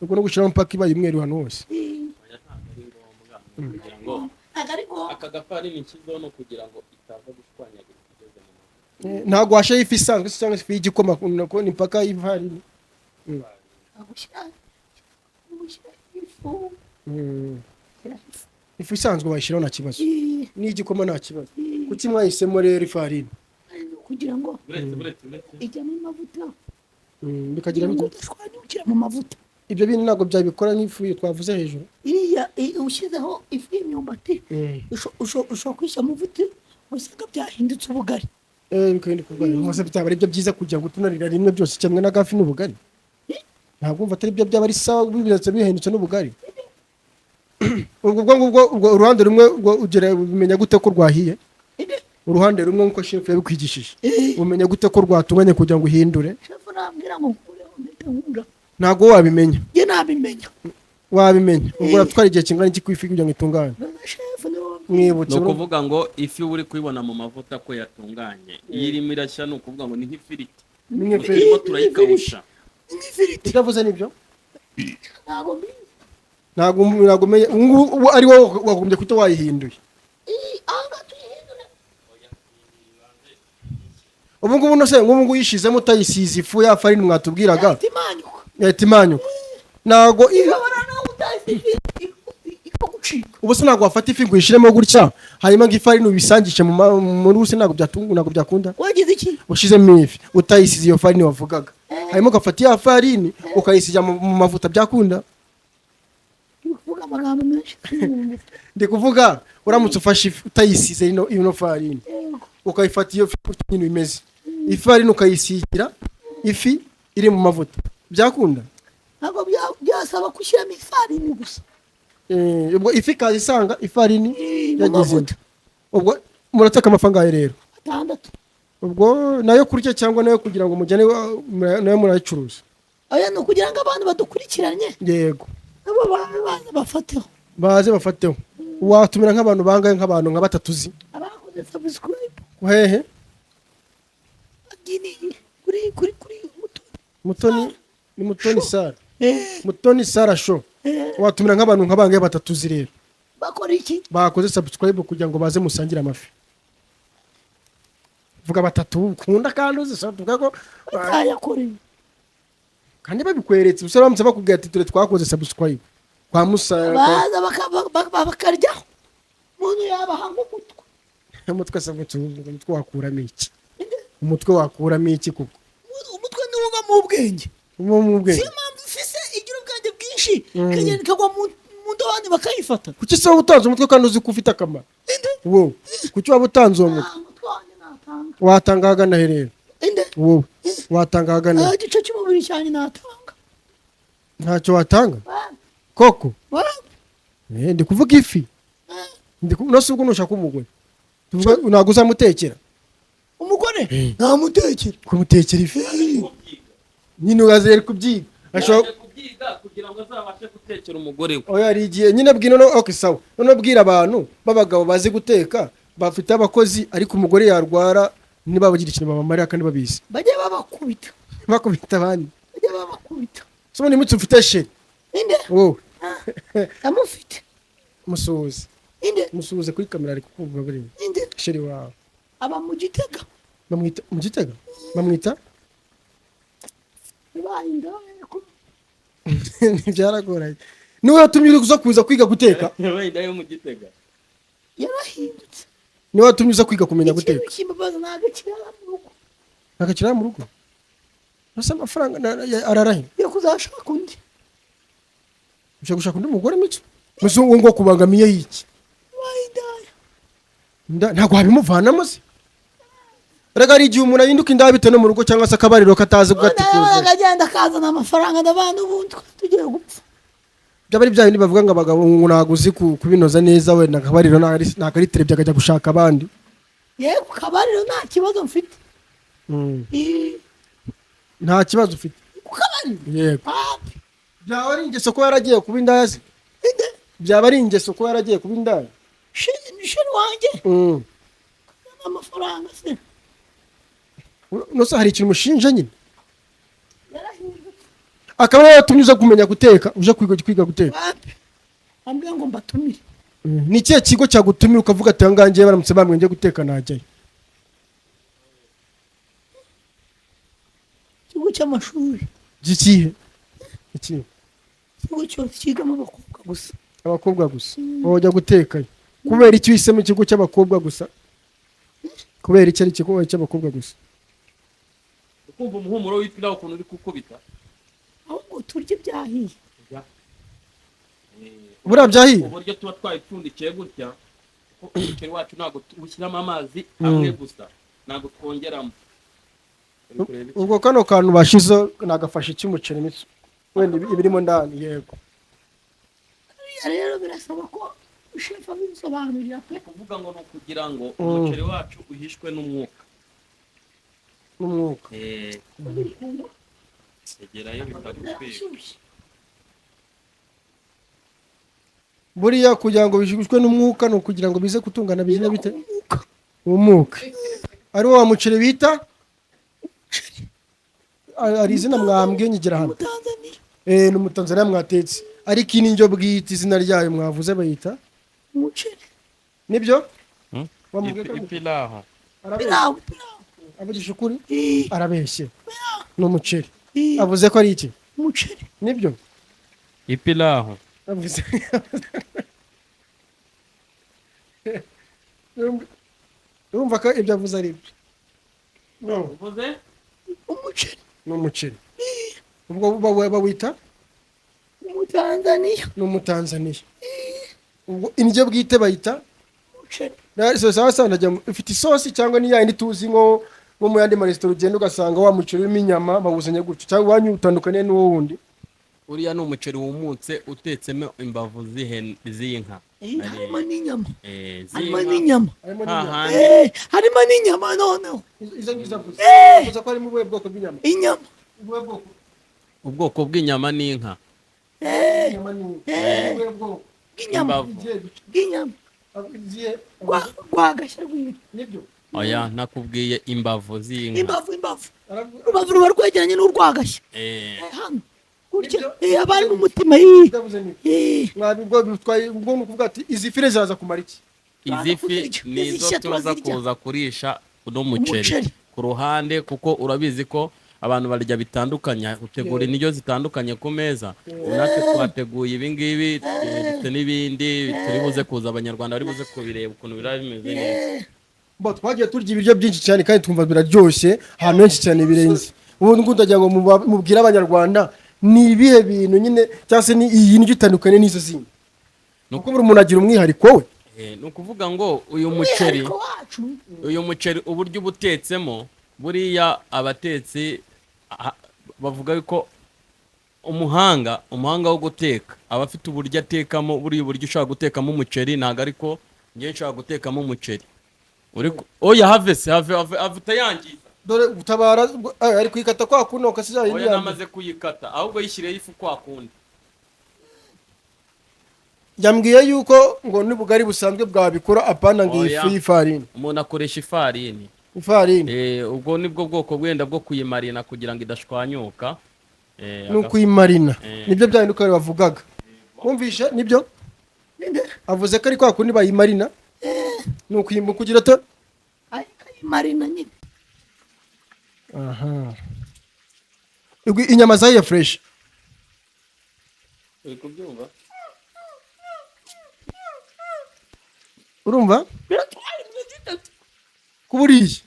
Ubwo no gushyiramo mpaka ibaye umweru hano hose? Oya, ntabwo ari ngombwa. Ni ukugira ngo Ntabwo ari ngombwa. Aka gafarini nshyizeho ni ukugira ngo itaza gushwanyagurika igeze mu mavuta. Ntabwo washyiraho ifu isanzwe se cyangwa ifu y'igikoma, ko ni mpaka ivarini? Gushyira ifu. Shyira ifu. Ifu isanzwe wayishyiraho nta kibazo. Eh, n'igikoma nta kibazo. Kuki mwahisemo rero ifarini? Kugira ngo Buretse, buretse, buretse. ijyamo amavuta. Bikagira Kugira ngo bite? udashwanyukira mu mavuta. Ibyo bintu ntabwo byabikora nk'ifu iyo twavuze hejuru. Iriya ushyizeho ifu y'imyumbati, ushobora kuyishyira mu mavuta usanga byahindutse ubugari. Bikahinduka ubugari. Mwese byaba ari byo byiza kugira ngo tunarira rimwe byose kimwe n'agafi n'ubugari. Ntabwo wumva atari byo byaba ari sawa biratse bihindutse n'ubugari. Ubwo ngubwo ubwo uruhande rumwe ubwo ugera ubimenya gute ko rwahiye? Inde? Uruhande rumwe nk'uko shefu yabikwigishije. Eh. Umenya gute ko rwatunganye kugira ngo uhindure? Shefu nambwira ngo nkureho mpita nkura. Ntabwo wabimenya. Njye nabimenya. Wabimenya. Ubwo uratwara igihe kingana iki ku ifi kugira ngo itungane? Shefu niwe wambwiye. Mwibutse. Ni ukuvuga ngo ifi uba uri kuyibona mu mavuta ko yatunganye, iyo irimo irashya ni ukuvuga ngo ni nk'ifiriti. Ni nk'ifiriti. Turimo turayikawusha. Nk'ifiriti. Ibyo avuze nibyo. Ntabwo mbizi. Ntabwo umenye ubu ngubu ubu ari wowe wagombye kuba wayihinduye. Aha tuyihindura. Ubu ngubu no se nk'ubu ngubu uyishizemo utayisize ifu ya farini mwatubwiraga? Yahita imanyuka. Yahita imanyuka. Ntabwo Ishobora nawe utayisize ikagucika. Ubu se ntabwo wafata ifi ngo uyishyiremo gutya hanyuma ngo ifarini ubisangishe muri se ntabwo byatunga, ntabwo byakunda. Wagize iki? Ushyizemo ifi utayisize iyo farini wavugaga, hanyuma ugafata ya farini ukayisiga mu mavuta, byakunda? Uri kuvuga amagambo menshi. Ndi kuvuga uramutse ufashe ifi utayisize ino farini, ukayifata iyo fi gutya nyine imeze, ifarini ukayisigira ifi iri mu mavuta, byakunda? Ntabwo byasaba gushyiramo ifarini gusa. Ubwo ifi ikaza isanga ifarini mu yagize. mavuta. Ubwo murateka amafi angahe rero? 6. Ubwo nayo kurya cyangwa nayo kugira ngo mujyane nayo murayicuruza? Aya ni ukugira ngo abantu badukurikiranye nabo babe baza bafateho. Baze bafateho. Watumira nk'abantu bangahe? Nk'abantu nka batatu uzi. Abakoze subscribe. Hehe? Aginiye kuri Mutoni. Mutoni ni Mutoni Sara? Eh. Mutoni Sara Show. Eh. Watumira nk'abantu nka bangahe batatu uzi rero? Bakora iki? Bakoze subscribe kugira ngo baze musangire amafi. Vuga batatu ukunda kandi uzi, so tuvuga ko Batayakoreye. Kandi babikweretse gusa, baramutse bakubwira ati dore twakoze subscribe kwa Musa Baza bakaryaho, umuntu yabaha nk'umutwe. Umutwe se? Umutwe wakuramo iki? Umutwe wakuramo iki kuko? Umutwe niwo ubamo ubwenge. Uba mu bwenge. Siyo mpamvu ifise igira ubwenge bwinshi, ikagenda ikagwa mu ndobani bakayifata. Kuki se wowe utanze umutwe kandi uzi ko ufite akamaro? Inde? Wowe kuki waba utanze uwo mutwe? Nta mutwe wanjye natanga. Watanga ahagana he rero? Inde? Wowe watanga ahagana he? Ah, igice cy'umubiri cyanjye natanga. Ntacyo watanga koko? Ndi kuvuga ifi. Ndi nose ubwo nushaka umugore, tuvuga ntabwo uzamutekera? Umugore ntamutekera. Kumutekera ifi nyine uraza kubyiga ashobora. Yaje kubyiga kugira ngo azabashe gutekera umugore we. Oya, hari igihe nyine bwira no okay sawa, none bwira abantu b'abagabo bazi guteka bafite abakozi, ariko umugore yarwara ntibabagira ikintu babamarira kandi babizi. Bajye babakubita. Bakubita abandi. Bajye babakubita. So ni mutse ufite chérie? Inde? Wowe. Ndamufite. Musuhuze. Inde? Musuhuze kuri kamera, ari kukumva buriya. Inde? Chérie wawe. Aba mu Gitega. Bamwita mu Gitega, bamwita? Bibaye indaya ko Byaragoranye, niwe watumye uri kuza kwiga guteka? Yabaye indaya yo mu Gitega. Yarahindutse. Niwe watumye uza kwiga kumenya Ikintu guteka? kimbabaza ntabwo kirara mu rugo. Ntakakira mu rugo. Ese amafaranga ararahe? Yo kuzashaka undi. Ushaka gushaka undi mugore mico muzungu ngo kubangamiye iki? Bibaye indaya. Ntabwo wabimuvanamo se? Rega hari igihe umuntu ahinduka indaya bitewe no mu rugo cyangwa se akabariro katazi Ubundi kugatikuza. akagenda akazana amafaranga n'abantu, ubundi tugiye gupfa. Byaba ari bya bindi bavuga ngo abagabo ngo ntabwo uzi kubinoza neza, wenda akabariro ntabwo ari terebye, akajya gushaka abandi. Yego, kabariro nta kibazo mfite. Nta kibazo ufite? Ku kabariro? Yego. Papi. Byaba ari ingeso ko yaragiye kuba indaya se? Inde? Byaba ari ingeso ko yaragiye kuba indaya? Chérie wanjye amafaranga se. Nose hari ikintu umushinja nyine? Yarahindutse. Akaba yaratumye uza kumenya guteka, uje kwiga guteka? Papi ambwira ngo mbatumire. Ni ikihe kigo cyagutumira ukavuga ati ahangaha ngiye baramutse bambwiye njye guteka najyayo? Ikigo cy'amashuri. Ikihe? Ikihe? Ikigo cyose cyigamo abakobwa gusa. Abakobwa gusa? Wowe ujya gutekayo kubera icyo uhisemo ikigo cy'abakobwa gusa? Kubera icyo ari ikigo cy'abakobwa gusa? Ukumva umuhumuro w'ipilawu ukuntu uri gukubita. Ahubwo turya ibyahiye. Buriya byahiye. Uburyo tuba twayipfundikiye gutya, kuko umuceri wacu ntabwo tuwushyiramo amazi amwe gusa, ntabwo twongeramo. Uri kureba iki? Ubwo kano kantu bashizeho nagafashe cy'umuceri mitsu wenda ibirimo ndani, yego. Buriya rero birasaba ko shefu abisobanurira pe. Kuvuga ngo ni ukugira ngo umuceri wacu uhishwe n'umwuka. N'umwuka. Egerayo bitagutwika. Birashyushye. Buriya kugira ngo bishyushwe n'umwuka ni ukugira ngo bize gutungana, bizina bite? Umwuka. Umwuka ari wo wa muceri bita, hari izina mwambwiye nyigira hano. Umutanzaniya. Ni umutanzaniya mwatetse, ariko iyi ni indyo bwite, izina ryayo mwavuze bayita? Umuceri. Nibyo? Wamubwiye ko Ipilawu. arabeshye. Pilawu, pilawu. Avugisha ukuri? Eh, Arabeshye, ni umuceri. Eh, Avuze ko ari iki? Umuceri. Nibyo? Ipilawu. Avuze, urumva ko ibyo avuze ari ibyo? No. Uvuze? Umuceri. Ni umuceri, ubwo bawita? Umutanzaniya. Ni umutanzaniya, ubwo indyo bwite bayita? Umuceri. Sawa sawa, ndajya ifite isosi cyangwa ni yayindi tuzi nko mu yandi maresitora ugenda ugasanga wa muceri urimo inyama bawuzanye gutyo, cyangwa iwanyu utandukaniye n'uwo wundi? Uriya ni umuceri wumutse utetsemo imbavu z'inka. Eh, harimo n'inyama. Harimo Z'inka. n'inyama. Harimo n'inyama. Hahandi. Eh, harimo n'inyama noneho. Izo ngizo avuze, avuze ko harimo ubuhe bwoko bw'inyama? Inyama. Ubuhe bwoko? Ubwoko bw'inyama n'inka. Eh, Inyama ni ubuhe bwoko? bw'inyama. Imbavu. Izihe bice? Bw'inyama. Izihe? Rwagashya rw'inka. Nibyo? Oya, nakubwiye imbavu z'inka. Imbavu, imbavu. Aravuga. Urubavu ruba rwegeranye n'urwagashya. Eh, hano gutya. Eh, haba harimo umutima, eh. Ibyo avuze ni Eh, mwabi ubwo bitwaye, ubwo ni ukuvuga ati izi fire ziraza kumara iki? Izi fi Turazirya. ni izo Izishya tuza turazirya. kuza kurisha uno muceri Umuceri. ku ruhande, kuko urabizi ko abantu barya bitandukanye, utegura indyo zitandukanye ku meza. Natwe twateguye ibi ngibi, dufite n'ibindi turi buze kuza, abanyarwanda bari buze kubireba ukuntu biraba bimeze neza. Bo twagiye turya ibiryo byinshi cyane kandi twumva biraryoshye ahantu henshi cyane birenze. Ubu ngubu ndagira ngo mubwire abanyarwanda ni ibihe bintu nyine, cyangwa se ni iyi ndyo itandukanye n'izo zindi, kuko buri muntu agira umwihariko we. Ni ukuvuga ngo uyu muceri, Umwihariko wacu. uyu muceri uburyo uba utetsemo, buriya abatetsi bavuga yuko umuhanga wo guteka aba afite uburyo atekamo. Buriya uburyo ushobora gutekamo umuceri ntabwo ariko njyewe nshobora gutekamo umuceri. Oya, have se, have, have, have, utayangiza. Dore utabara ari kuyikata kwa kuno kasi ya yindi Oya. ya mbere. Namaze kuyikata, ahubwo yishyiriyeho ifu kwa kundi. Yambwiye yuko ngo n'ubugari busanzwe bwabikora, apana ngo iyi Oya. fu y'ifarini. Umuntu akoresha ifarini. Ifarini. Ubwo nibwo bwoko bwenda bwo kuyimarina kugira ngo idashwanyuka. Ni ukuyimarina. Nibyo bya bindi uko bavugaga, wumvishe nibyo? Ninde? Avuze ko ari kwa kundi bayimarina, ni ukuyimba kugira to. Marina nyine. Aha. Ubwo inyama zahiye fresh. Uri kubyumva? Urumva? Biratwara iminota 3. Kuburiye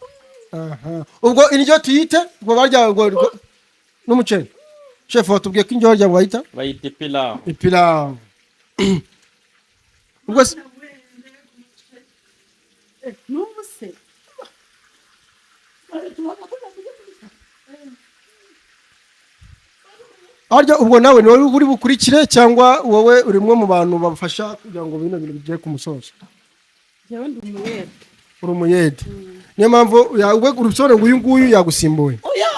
aha, ubwo indyo tuyite ubwo barya ubwo n'umuceri. Chef watubwiye ko indyo barya bayita? Bayita ipilawu. Ipilawu. Ubwo N'ubu se? Harya ubwo nawe ni wowe uri bukurikire cyangwa wowe uri umwe mu bantu bafasha kugira ngo bino bintu bigere ku musozo? Njyewe ndi umuyede. Uri umuyede, niyo mpamvu ubwo urusobanuro ngo uyu nguyu yagusimbuye. Oya.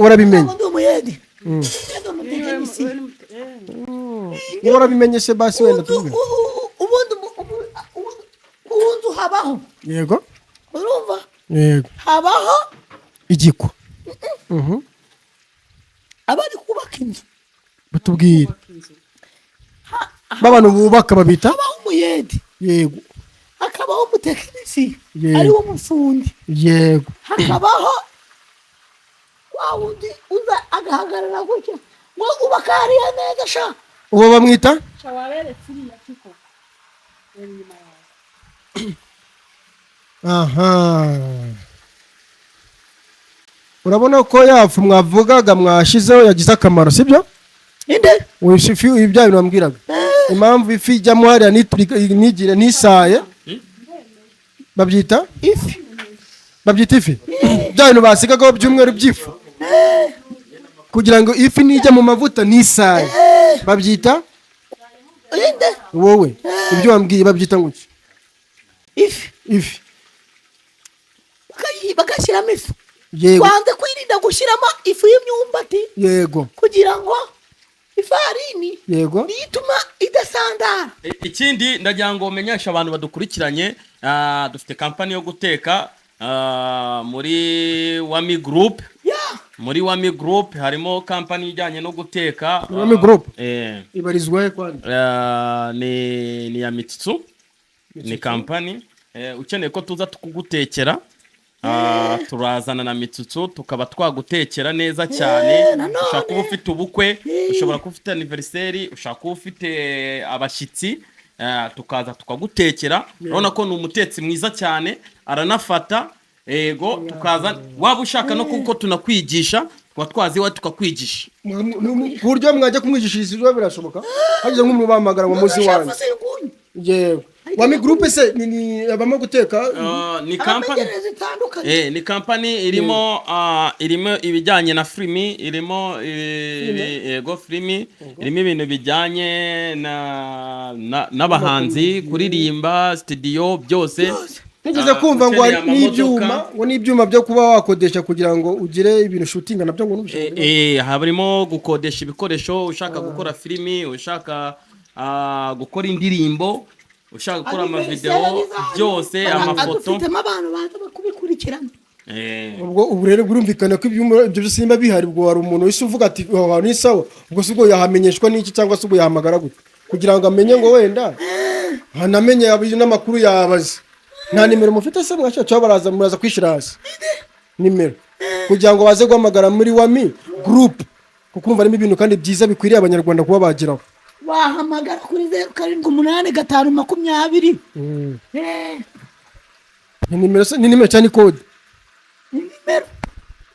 Warabimenye? Ntabwo ndi umuyede. Ndi umutekinisiye. Niba warabimenye se basi wenda tuvuge. Ubundi ku nzu habaho, Yego. urumva? Yego. Habaho Igikwa. Abari kubaka inzu. Batubwire b'abantu bubaka babita? Habaho umuyede. Yego. Hakabaho umutekinisiye, Yego. ariwo mufundi. Yego. Hakabaho Wa wundi uza agahagarara gutya ngo ubakariye neza sha. Uwo bamwita Sha, waberetse iriya kiko. Reba inyuma yawe. Aha, urabona ko yafu mwavugaga mwashizeho yagize akamaro, sibyo? Inde? Ifi, ibi bya bintu wambwiraga, impamvu ifi ijyamo hariya ntigire ntisaye, babyita Ifi. Babyita ifi, bya bintu basigagaho by'umweru by'ifu kugira ngo ifi nijya mu mavuta ntisaye, babyita Inde? Wowe ibyo wambwiye babyita ngo iki? Ifi. Ifi. Bagashyiramo ifu. Yego. Wanze kwirinda gushyiramo ifu y'imyumbati kugira ngo ifarini niyo ituma idasandara. Ikindi ndagira ngo menyeshe abantu badukurikiranye, dufite kampani yo guteka muri Wami Group. Muri Wami Group harimo kampani ijyanye no guteka. Wami Group? Eh. Ibarizwa he kwandi? Ni ya Mitsu, ni kampani. Ukeneye ko tuza tukugutekera, turazana na Mitsutsu tukaba twagutekera neza cyane. Nanone. Ushobora kuba ufite ubukwe, ushobora kuba ufite anniversaire, ushobora kuba ufite abashyitsi, tukaza tukagutekera. Urabona ko ni umutetsi mwiza cyane, aranafata. Ego, tukaza, waba ushaka no kuko tunakwigisha, tuba twazi iwawe tukakwigisha. Ku buryo mwajya kumwigishiriza ibyo birashoboka, hagize nk'umuntu bahamagara ngo muzi wanjye? Singunye. Yewe, Wami Group se ni abamo guteka? Ni kampani Abamenyereza zitandukanye. Ni kampani irimo irimo ibijyanye na filimi, irimo yego, filimi, irimo ibintu bijyanye na n'abahanzi, kuririmba, studio, byose. Nigeze kumva ngo Ukeneye hari n'ibyuma amamodoka. ngo n'ibyuma byo kuba wakodesha kugira ngo ugire ibintu shootinga nabyo ngo n'ubishobora. Harimo gukodesha ibikoresho, ushaka gukora filimi, ushaka gukora indirimbo, ushaka gukora amavideo, byose, amafoto. Dufitemo abantu baza kubikurikirana. Ubwo ubu rero birumvikana ko ibyuma ibyo byose nimba bihari, ubwo hari umuntu wese uvuga ati aho hantu ni sawa, ubwo se ubwo yahamenyeshwa n'iki, cyangwa se ubwo yahamagara gute kugira ngo amenye ngo wenda hanamenye n'amakuru yabaze? Nta nimero mufite se mwashaka, cyangwa baraza muraza kwishyira hasi nimero kugira ngo baze guhamagara muri Wami Group, kuko urumva harimo ibintu kandi byiza bikwiriye Abanyarwanda kuba bageraho? Wahamagara kuri 0785 20. Ni nimero se, ni nimero cyangwa ni code? Ni nimero.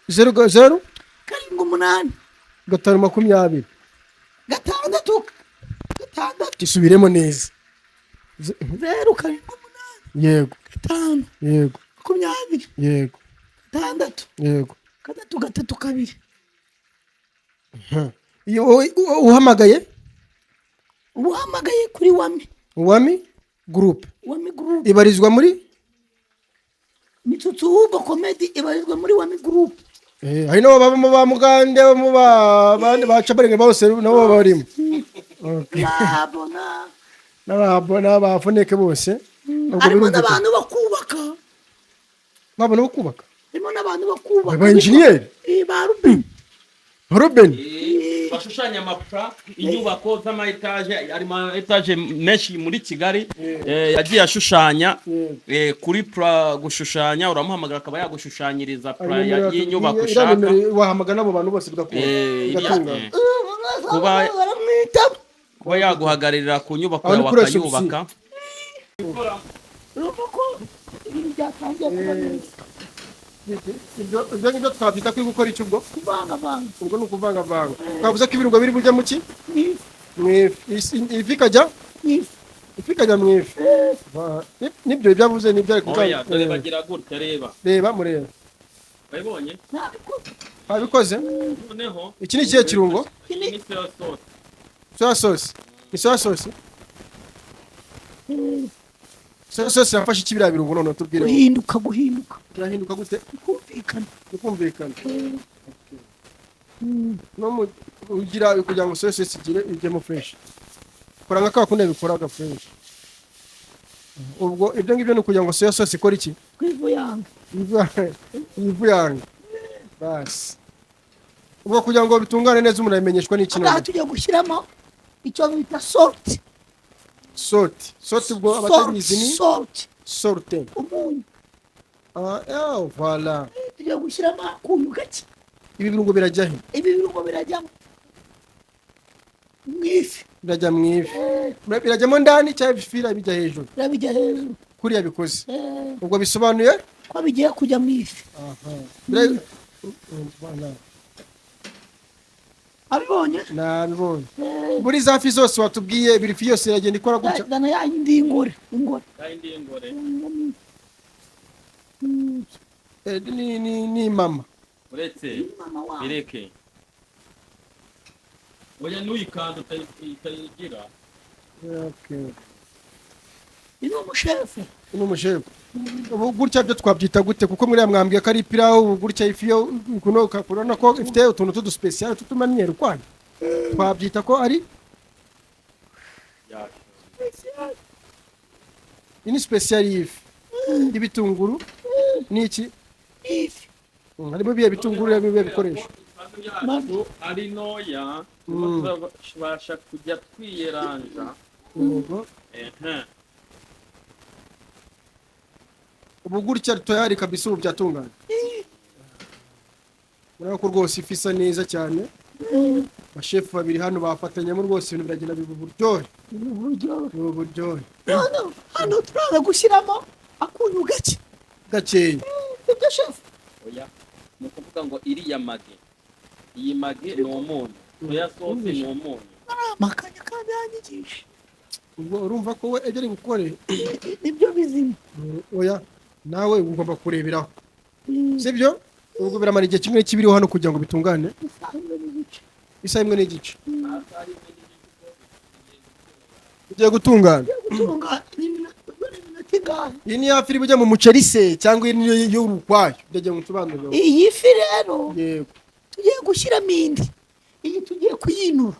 0 0 78. 5 20. 6 6. Gisubiremo neza. 078. 5. 20. 6. 3 3 2. Iyo wowe uhamagaye? Uhamagaye kuri Wami. Wami Group. Wami Group. Ibarizwa muri Mitsutsu Hugo Comedy ibarizwa muri Wami Group. Hari n'abo babamo ba Mugande, babamo ba bandi baca barenga bose nabo barimo. Okay. Babona. N'abafoneke bose. Ubwo Harimo birumvikana. n'abantu bakubaka. Babona bo kubaka. Harimo n'abantu bakubaka. Ba engineer? Ba Ruben. Ruben. Bashushanya amaplan, inyubako z'ama étage, ari ama étage menshi muri Kigali yagiye ashushanya kuri plan. Gushushanya, uramuhamagara akaba yagushushanyiriza plan y'inyubako Iriya ushaka. nimero wahamagara n'abo bantu bose bigakunda. Bigatungana. Baramwita. Kuba yaguhagararira ku nyubako Aho ni yawe kuri akayubaka. Urumva ko ibintu byatangiye kuba neza. Ibyo ngibyo twabyita kuri gukora iki ubwo? Kuvangavanga. Ubwo ni ukuvangavanga. Twavuze ko ibirungo biri bujya mu ki? N'ifu. Mu ifu. Ifi ikajya N'ifu. Ifi ikajya mu ifu. Nibyo ibyo avuze nibyo ari kuvuga. Oya, dore bagira gutya, reba. Reba, mureba. Wabibonye? Ntabikoze. Abikoze. Noneho Iki ni ikihe kirungo? Iyi ni soya sauce. Soya sauce. Ni soya sauce. Soya sauce yafashe iki biriya birungo noneho? Tubwire. Guhinduka, guhinduka. Birahinduka gute? Kumvikana. Bikumvikana no mu ugira kugira ngo soya sauce igire ijyemo fresh, kora nka ka kundi bikoraga fresh. Ubwo ibyo ngibyo ni ukugira ngo soya sauce ikore iki? Kwivuyanga. Ivuyanga basi. Ubwo kugira ngo bitungane neza, umuntu abimenyeshwa n'iki Aha none? Tugiye gushyiramo icyo bita salt. Salt, salt, ubwo abatabizi ni Salt. Salt. Umunyu. Ah, eh, voilà. Tugiye gushyiramo akunyu gake. Ibi birungo birajya he? Ibi birungo birajya mu ifi. Birajya mu ifi? Birajyamo ndani cyangwa ifi bijya hejuru? Birabijya hejuru. Kuriya bikoze? Eh. Ubwo bisobanuye ko bigiye kujya mu ifi. Abibonye? Nabibonye. Muri za fi zose watubwiye, buri fi yose iragenda ikora gutya? Zana ya yindi y'ingore, ingore. Yindi y'ingore. Ni mama. Uretse Mama wawe. Bireke, oya, ntuyikanda utayigira. Okay. Ni umushefu. Ni umushefu. Ubu gutya byo twabyita gute? Kuko muri mwambwiye ko ari ipirawu. Ubu gutya ifi yo kuno urabona ko ifite utuntu tuduspécial tutumanyero kwanyu, twabyita ko ari iyi ni spécial y'ifi y'ibitunguru n'iki? Ifi. Harimo ibihe bitunguru, harimo ibihe bikoresho? Yacu ari ntoya, tubasha kujya twiyeranja. Yego. Ehe. Ubu gutya tayari kabisa, ubu byatunganye. Urabona ko rwose ifi isa neza cyane. Abashefu babiri hano bafatanyamo rwose, ibintu biragenda biba uburyohe. Uburyo. Biba uburyohe. None hano turaza gushyiramo akunyu gake. Gakeya. Ibyo, shefu. Oya, ni ukuvuga ngo iriya Maggi, iyi Maggi ni umunyu, soya sauce ni umunyu. Amakanya kandi yanyigisha. Ubwo urumva ko we ibyo ari bukore nibyo bizima. Oya, nawe ugomba kureberaho, sibyo? Ubwo biramara igihe kimwe kibiriho hano kugira ngo bitungane? Isaha imwe n'igice. Isaha imwe n'igice ugiye gutungana. Gutunga n'iminota ingahe? Iyi ni ya fi iri bujya mu muceri se, cyangwa iyi niyo y'urukwayo? Ndagira ngo nsobanurire. Iyi fi rero Yego. tugiye gushyiramo indi, iyi tugiye kuyinura.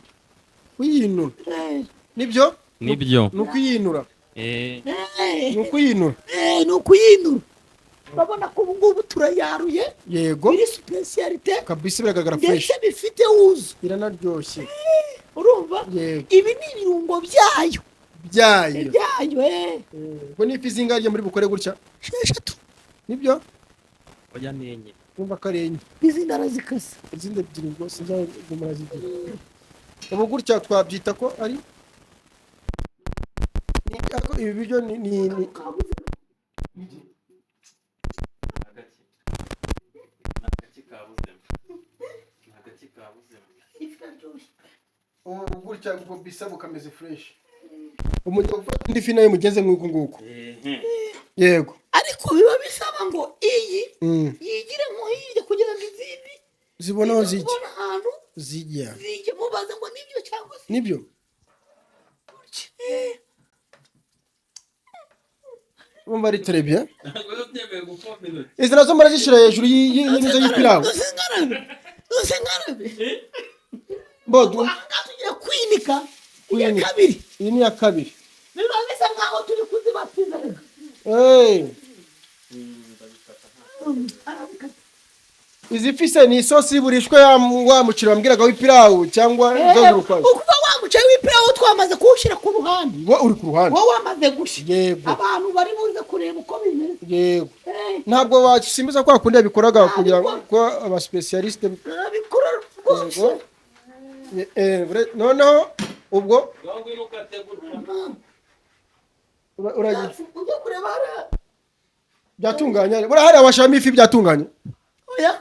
Kuyinura? Eh. Nibyo? Nibyo. Ni ukuyinura? Eh. Eh. Ni ukuyinura? Eh, ni ukuyinura. Urabona ko ubu ngubu turayaruye. Yego. Biri spécialité. Kabisa, biragaragara fresh. Ndetse bifite wuzu. Iranaryoshye. Urumva? Yego. Ibi ni ibirungo byayo. Byayo. Byayo, eh. Ubwo ni ifi zingahe muri bukore gutya? 6. Nibyo? Oya, ni enye. Urumva ko ari enye. Izindi arazikase. Izindi ebyiri ngo sinzagumara murazigira. Ubu gutya twabyita ko ari ariko ibi biryo ni Agaki, ni agaki kabuzemo, ni agaki kabuzemo. Ifi iraryoshye. Ubu gutya ubwo bisa bukameze fresh, umujya gufata indi fi nayo mugeze nk'uku nguku. Ehe. Yego. Ariko biba bisaba ngo iyi yigire nko hirya kugira ngo izindi zibone aho zijya. Zibone ahantu zijya. Zijya. Mubaza ngo nibyo cyangwa se Nibyo. Gutya. Eh. Urumva ari très bien. Ntabwo biba byemewe gukomba intoki. Izi nazo murazishyira hejuru y'inzu y'ipirawu? Ntuze nkarabe, ntuze nkarabe. Bodu. Aha ngaha tugiye kwinika iya Kwinika. kabiri. Iyi ni iya kabiri. Biba bisa nkaho turi kuzibatiza reka. Hey. Arabikata. Izi fi se ni isosi burishwe ya wa muceri wambwiraga w'ipirawu, cyangwa zo ziri ukwazo? Ukuva wa muceri w'ipirawu twamaze kuwushyira ku ruhande. Wo uri ku ruhande. Wowe wamaze gushya. Yego. Abantu bari buze kureba uko bimeze. Yego. Eh, Ntabwo wasimbiza kwa kundi yabikoraga kugira ngo Ntabikora. ko abaspécialiste. Nabikora rwose. Yego. Noneho ubwo Ngaho ngwino ukate gutya. Uragiye Ujya kureba hariya. Byatunganye, buriya hariya washiramo ifi, byatunganye. Oya.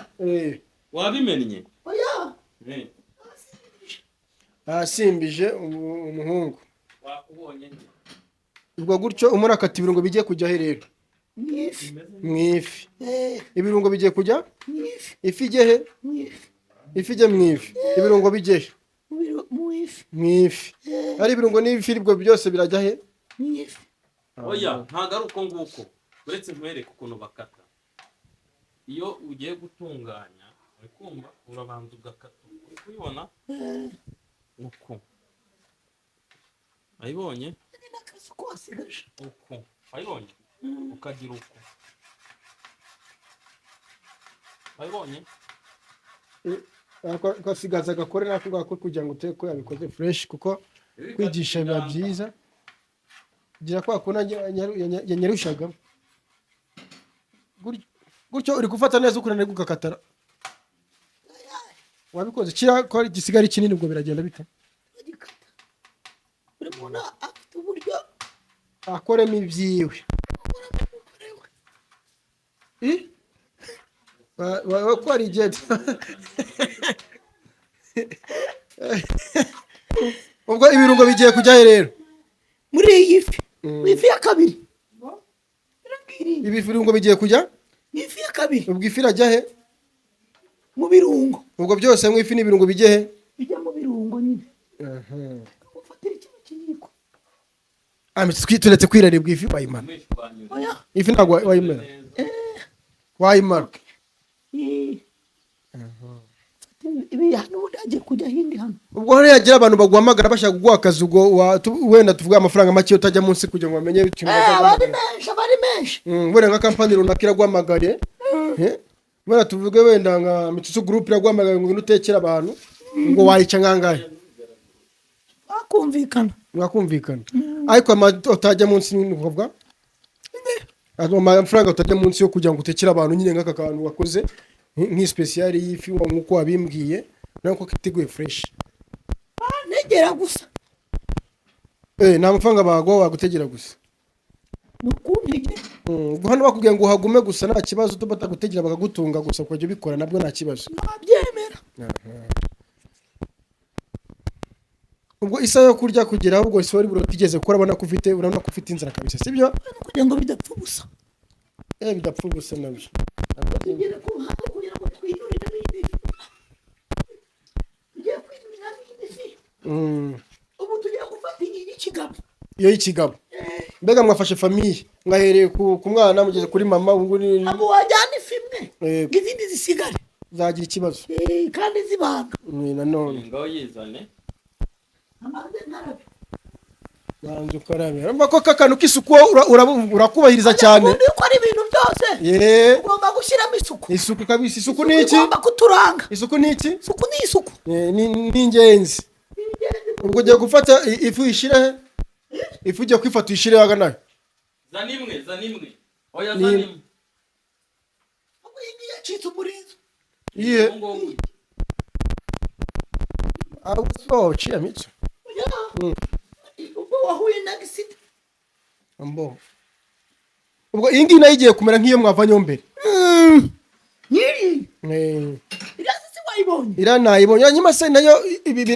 Wabimennye? Oya. Eh, Asimbije umuhungu. Wakubonye njye. Ubwo gutyo umurakata ibirungo bigiye kujya he rero? Mu ifi. Mu ifi. Eh, Ibirungo bigiye kujya mu ifi. Ifi ijye he? Mu ifi. Ifi ijye mu ifi, ibirungo bijye he? Mu ifi. Mu ifi. Ari ibirungo n'ifi, ibwo byose birajya he? Mu ifi. Oya, ntabwo ari uko nguko. Uretse nkwereke ukuntu bakata. Iyo ugiye gutunganya, uri kumva, urabanza ugakata, uri kubibona uku, wayibonye? Ni n'akazi ko wasigaje. Uku, wayibonye? Ukagira uku, wayibonye? Kasigaza agakore nako ngako kugira ngo uteke ko yabikoze fresh, kuko kwigisha biba byiza. Gira kwa kundi yanyarushaga gutyo, uri gufata neza ukuntu ari gukakatara. Wabikoze kiriya ko gisigara kinini, ubwo biragenda bite? Bagikata, buri muntu afite uburyo akoremo ibyiwe. akoramo umugore we. I? Ko hari igihe ubwo ibirungo bigiye kujyahe rero? Muri iyi fi, mu ifi ya kabiri. Irangiriye. Ibi birungo bigiye kujya Mu ifi ya kabiri. Ubwo ifi irajya he? Mu birungo. Ubwo byose mu ifi n'ibirungo bijye he? Bijya mu birungo nyine. Ufatira kino kiyiko. Ah, turetse kwiraribwa, ifi wayimara? Oya. Ifi ntabwo wayimara, wayimara. Eh. Fata ibi hano, ubundi hagiye kujya hindi hano. Ubwo hariya hagira abantu baguhamagara bashaka kuguha akazi, ubwo wenda tuvuge amafaranga make utajya munsi kugira ngo bamenye ikintu Aba ari bazaguhamagara. menshi, aba ari menshi. Wenda nka kampani runaka iraguhamagaye, wenda tuvuge wenda nka Mitsutsu Group iraguhamagaye ngo ngwino utekere abantu, ngo wayica nkangahe? Bakumvikana. Mwakumvikana, ariko utajya munsi ni ukuvuga amafaranga utajya munsi yo kugira ngo utekere abantu nyine nk'aka kantu wakoze nk'ispécial y'ifi nk'uko wabimbwiye, nawe ko kiteguye fresh. Bantegera gusa. Nta mafaranga baguha, wagutegera gusa. Ni ukuntegera. Ubwo hano bakubwiye ngo uhagume gusa nta kibazo, tuba batagutegera bakagutunga gusa ukajya ubikora, nabwo nta kibazo? Nabyemera. Ubwo isaha yo kurya kugera ahubwo si wari buroti igeze kuko urabona ko ufite inzara kabisa, sibyo? Kugira ngo bidapfa ubusa. Bidapfa ubusa nabyo. Tugere ku ruhande kugira ngo twinurire n'indi fi. Tugiye kwinurira n'indi fi. Ubu tugiye gufata iyi y'ikigabo. Iyo y'ikigabo, mbega mwafashe famille, mwahereye ku mwana mugeze kuri mama, ubu ni Ntabwo wajyana ifi imwe Yego. ngo izindi zisigare. Zagira ikibazo. Kandi zibanga. Ni nanone. Ngaho yizane. Amaze nkarabe. Banza ukarabe, urumva ko aka kantu k'isuku urakubahiriza cyane. Ubundi iyo ukora ibintu byose ye ugomba gushyiramo isuku. Isuku kabisa, isuku ni iki? Ugomba kuturanga. Isuku ni iki? Isuku ni isuku. Ni ingenzi. Ni ingenzi. Ubwo ugiye gufata ifu uyishyire he? Ifu ugiye kuyifata uyishyire ahagana he? Zana imwe, zana imwe, oya, zana imwe. Ubwo iyi ngiyi yacitse umurizo. Iyihe? Ubu ngubu. Ah, uciye mico. Oya. Ubwo wahuye na accident. Ambo, ubwo iyi ngiyi nayo igiye kumera nk'iyo mwavanyeho mbere. Nyiri iriya si wayibonye? Iriya nayibonye. Hanyuma se nayo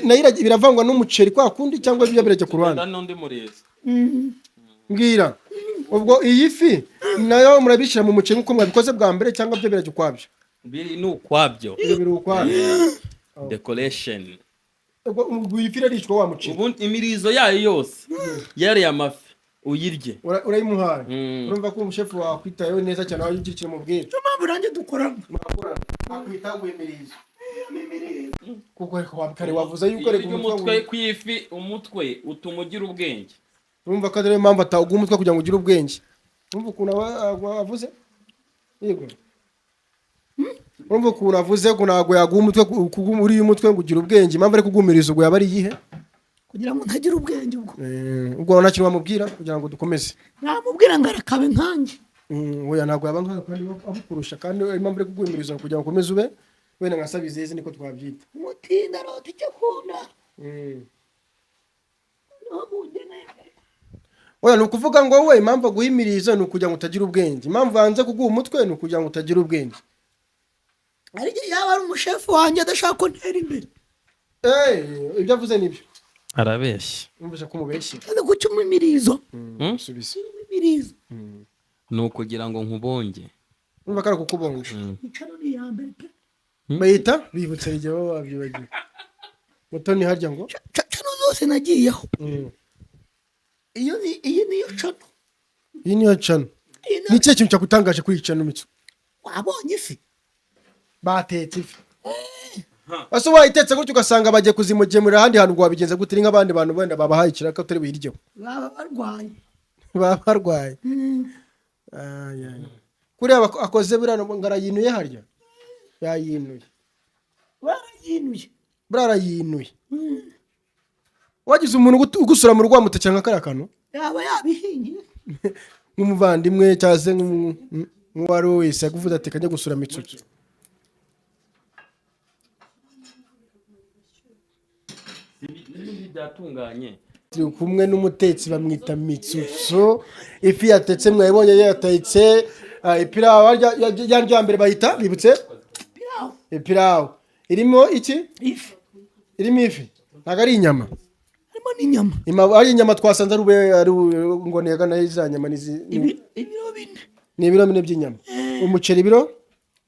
nayo biravangwa n'umuceri kwa kundi cyangwa ibyo birajya ku ruhande? Zana n'undi murizo. Mbwira, ubwo iyi fi nayo murabishyira mu muceri nk'uko mwabikoze bwa mbere cyangwa byo birajya ukwabyo? Biri ni ukwabyo. Ibyo biri ukwabyo. Decoration. Ubwo iyi fi irarishwa wa muceri? Ubundi imirizo yayo yose yariye amafi uyirye. Urayimuhaye. Mm. Urumva ko umushefu wakwitayeho neza cyane, wawe ugira ikintu umubwira. Niyo mpamvu nanjye dukorana. Murakorana, akwitaho guhimiriza kuko kare wavuze yuko Iyo reka urya umutwe umutwe kw'ifi, umutwe utuma ugira ubwenge. Urumva ko ariyo mpamvu atawuguha umutwe kugira ngo ugire ubwenge. Urumva ukuntu avuze, yego, urumva ukuntu avuze ngo ntabwo yaguha umutwe uriye umutwe ngo ugire ubwenge. Impamvu ari kugumiriza ubwo yaba ari iyihe? Kugira ngo ntagire ubwenge ubwo. Ubwo nta kintu wamubwira kugira ngo dukomeze? Namubwira ngo arakabe nkanjye. Oya, ntabwo yaba nkawe kandi abukurusha, kandi impamvu ari kugumiriza kugira ngo ukomeze ube wenda nka Sabizeze, niko twabyita. Umutinda arota icyo akunda. Niho mugeneye. Oya, ni ukuvuga ngo we impamvu aguhimiriza ni ukugira ngo utagira ubwenge, impamvu yanze kuguha umutwe ni ukugira ngo utagira ubwenge. Hari igihe yaba ari umushefu wanjye adashaka ko ntera imbere. Ibyo avuze nibyo. Arabeshya. Numvise ko umubeshye. Kandi guca umumirizo. Subiza. Umumirizo. Ni ukugira ngo nkubonge. Urumva ko ari kukubonje. Icano ni iya mbere pe. Bayita bibutse igihe baba babyibagiwe, Mutoni, harya ngo Cano zose nagiyeho, iyo ni iyi niyo cano. Iyi niyo cano. Iyi Ni ikihe kintu cyagutangaje kuri iyi cano, Mitsu? Wabonye ifi. Batetse ifi ese wayitetse gutyo ugasanga bagiye kuzimugemurira ahandi hantu, ngo wabigenza gute? Ni nk'abandi bantu wenda babahaye ikiraka utari buyiryeho. Baba barwaye. Baba barwaye. Ay, ay. Kuriya akoze buriya ngo arayinuye, harya yayinuye? Barayinuye. Buriya arayinuye. Wagize umuntu ugusura mu rugo wamutekera nka kariya kantu? Yaba yabihingiye. Nk'umuvandimwe cyangwa se nk'uwo ari we wese yakuvuze ati kajya gusura Mitsutsu. Byatunganye. Turi kumwe n'umutetsi bamwita Mitsutsu. Ifi yatetse mwayibonye yatetse, ipirawu ya ndya mbere bayita bibutse. Pilawu. Ipirawu irimo iki? Ifi. Irimo ifi, ntabwo ari inyama. Harimo n'inyama. Ari inyama twasanze ari ube ari ngo nega nayo za nyama ni Ibiro 4. Ni ibiro 4 by'inyama. Umuceri ibiro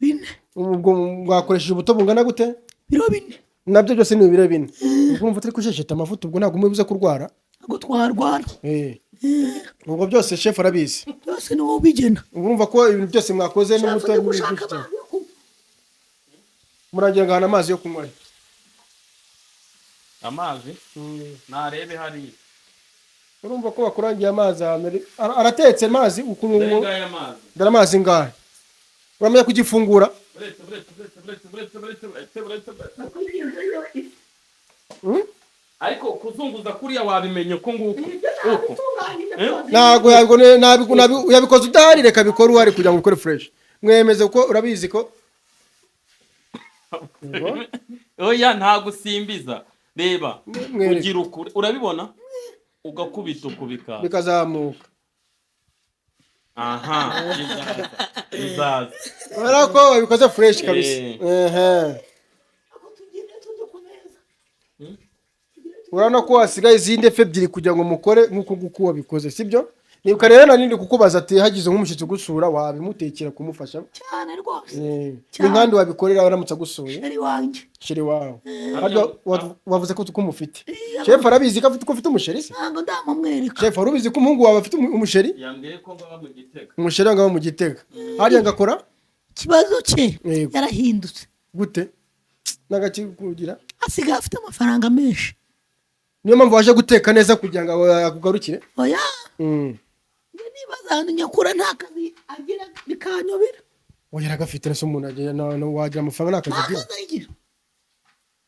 4. Ubwo mwakoresheje ubuto bungana gute? Ibiro 4. Nabyo byose ni ibiro 4. Ubwo urumva turi kushesheta amavuta, ubwo ntabwo umubuze kurwara. Ntabwo twarwara. Ubwo byose chef arabizi. Byose ni wowe ubigena. Urumva ko ibintu byose mwakoze Chef, n'umuto ndi gushaka amazi yo kunywa. Muragira ngo ahana amazi yo kunywa. Amazi narebe hariya. Urumva ko bakurangiye amazi ahantu aratetse amazi ukuntu. Dore ngaya amazi. Dore amazi ngahe, uramenya kugifungura. Buretse, buretse, buretse, buretse, buretse, buretse, buretse, buretse, buretse. Nakwinginze iyo ifi. Ariko kuzunguza kuriya wabimenye uko nguko Ibyo uko nabitunganyije byose. Ntabwo yabikoze udahari, reka bikore uhari kugira ngo ukore fresh. Mwemeze ko urabizi ko Oya, nta gusimbiza, reba. Mwereke. Ugira ukuri, urabibona, ugakubita ukubika bikazamuka. Aha, bizaza, bizaza. Urabona ko babikoze fresh kabisa. Ehe. Ntabwo tugende tujye ku meza. Urabona ko hasigaye izindi efe ebyiri kugira ngo mukore nk'uko nguko wabikoze, sibyo? Nibuka rero nari ndi kukubaza ati hagize nk'umushyitsi ugusura wabimutekera kumufasha? Cyane rwose. Ni nkandi wabikorera aramutse agusuye? Chéri wanjye. Chéri wawe. Harya wavuze ko umufite? Chef arabizi ko afite umuchéri se? Ntabwo ndamumwereka. Chef, wari ubizi ko umuhungu wawe afite umuchéri? Yambwiye ko ngaba mu Gitega. Umuchéri ngaba mu Gitega, harya ngakora. Ikibazo cye, Yego. yarahindutse. Gute n'agaki kugira? Asigaye afite amafaranga menshi. Niyo mpamvu waje guteka neza kugira ngo akugarukire. Oya. Njye nibaza ahantu nyakura, nta kazi agira, bikanyobera. Oya, aragafite. Nese umuntu agira wagira amafaranga nta kazi Nta agira? kazi agira.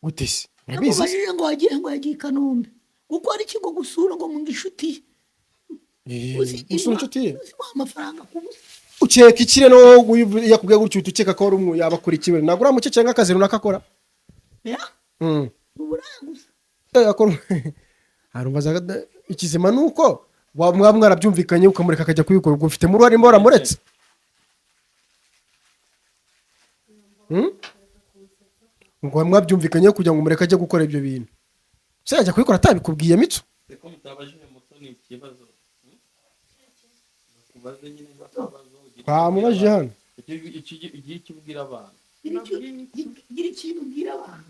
Gute se, urabizi se? Namubajije ngo wagiye, ngo yagiye i Kanombe gukora iki? Ngo gusura ngo mu inshuti ye. Gusura inshuti ye. Uzi wa amafaranga ku busa. Ukeka iki rero wowe iyo akubwiye gutyo, uhita ukeka ko ari umwe yaba akora iki? Ntabwo uramukekera nk'akazi runaka akora? Ya, uburaya gusa. Akora harumva ikizima ni uko mwaba mwarabyumvikanye ukamureka akajya kubikora, ubwo ufitemo uruhare nimba waramuretse. Ubwo mwabyumvikanye kugira ngo umureke ajye gukora ibyo bintu, se yajya kubikora atabikubwiye, Mitsu? Ko mutabajije Musoni ikibazo? Bakubaze nyine nk'akabazo ugira. Twamubajije hano. Igihe icyo ubwira abantu. Gira ikintu ubwira abantu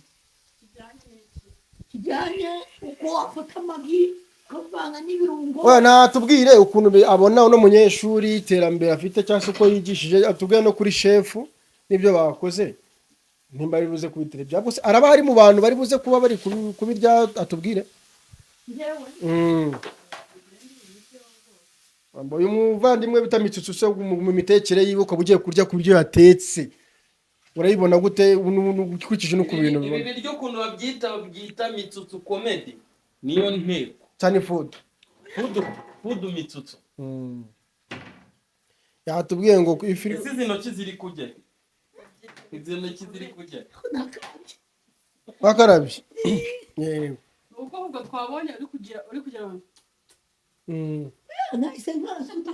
kijyanye uko wafata amagi ukavanga n'ibirungo. Oya, natubwire ukuntu abona uno munyeshuri, iterambere afite cyangwa se uko yigishije, atubwire no kuri chef n'ibyo bakoze, nimba ari buze kubitira ibya gusa araba ari mu bantu bari buze kuba bari kubirya, atubwire. Njyewe? Uyu muvandimwe bita Mitsutsu se, mu mitekere yiwe, ukaba ugiye kurya ku byo yatetse, urayibona gute ukurikije no ku bintu Ibi bibona? biryo ukuntu babyita Mitsutsu Comedy, niyo ntego. Cyane food. Food Mitsutsu. Yatubwiye ngo ifi. Ese izi ntoki ziri kujya, izi ntoki ziri kujya? Nakarabye. Wakarabye, yego. Ubwo ahubwo twabonye uri kugira ngo Nahise nkarasuta.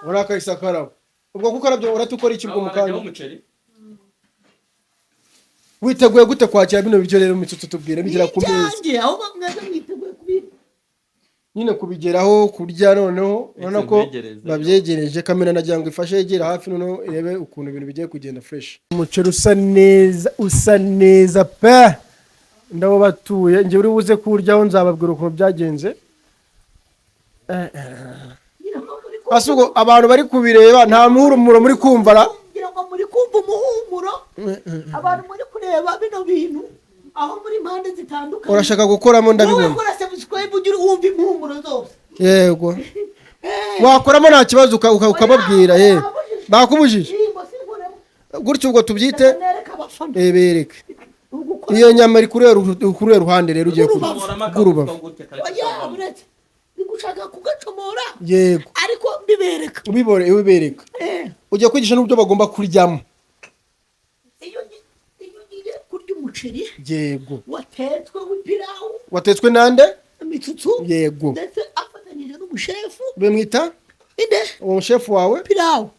Urakahise akaraba. Ubwo kukarabya urahita ukora iki ubwo mu Harajyaho kanya? umuceri. Witeguye gute kwakira bino biryo rero, Mitsutsu? Tubwire bigera ku meza. Ibyanjye aho mwese mwiteguye kubi Nyine kubigeraho kurya noneho urabona ko Ubyegereze. babyegereje kamera, nagira ngo ifashe yegera hafi noneho irebe ukuntu ibintu bigiye kugenda fresh. Umuceri usa neza, usa neza pe, ndabo batuye njye uri buze kuwuryaho nzababwira ukuntu byagenze. Ngira ngo muri Ase ubwo abantu bari kubireba nta muhumuro muri kumva ra? Ngira ngo muri kumva umuhumuro, abantu muri kureba bino bintu aho muri impande zitandukanye. Urashaka gukoramo, Wowe ndabibona. kora subscribe ujye wumva impumuro zose. Yego. Wakoramo nta kibazo, ukababwira ye bakubujije. Yego, sinkoremo. Gutyo ubwo tubyite. Reka nereke abafana. Bereke. Ugukora. Iyo nyama iri kuri ruhe ruhande rero ugiye kurya? Comoramo? Rw'urubavu. Gute? Oya, uretse ndi gushaka kugacomora. Yego. Ariko mbibereka. Ubibore, ubibereka. Ugiye kwigisha n'uburyo bagomba kuryamo. Iyo ngiye kurya umuceri Yego. wa Watetswe w'ipirawu. Watetswe nande? Mitsutsu. Yego. Ndetse afatanyije n'umushefu. Bamwita? Inde? Uwo mushefu wawe? Pirawu.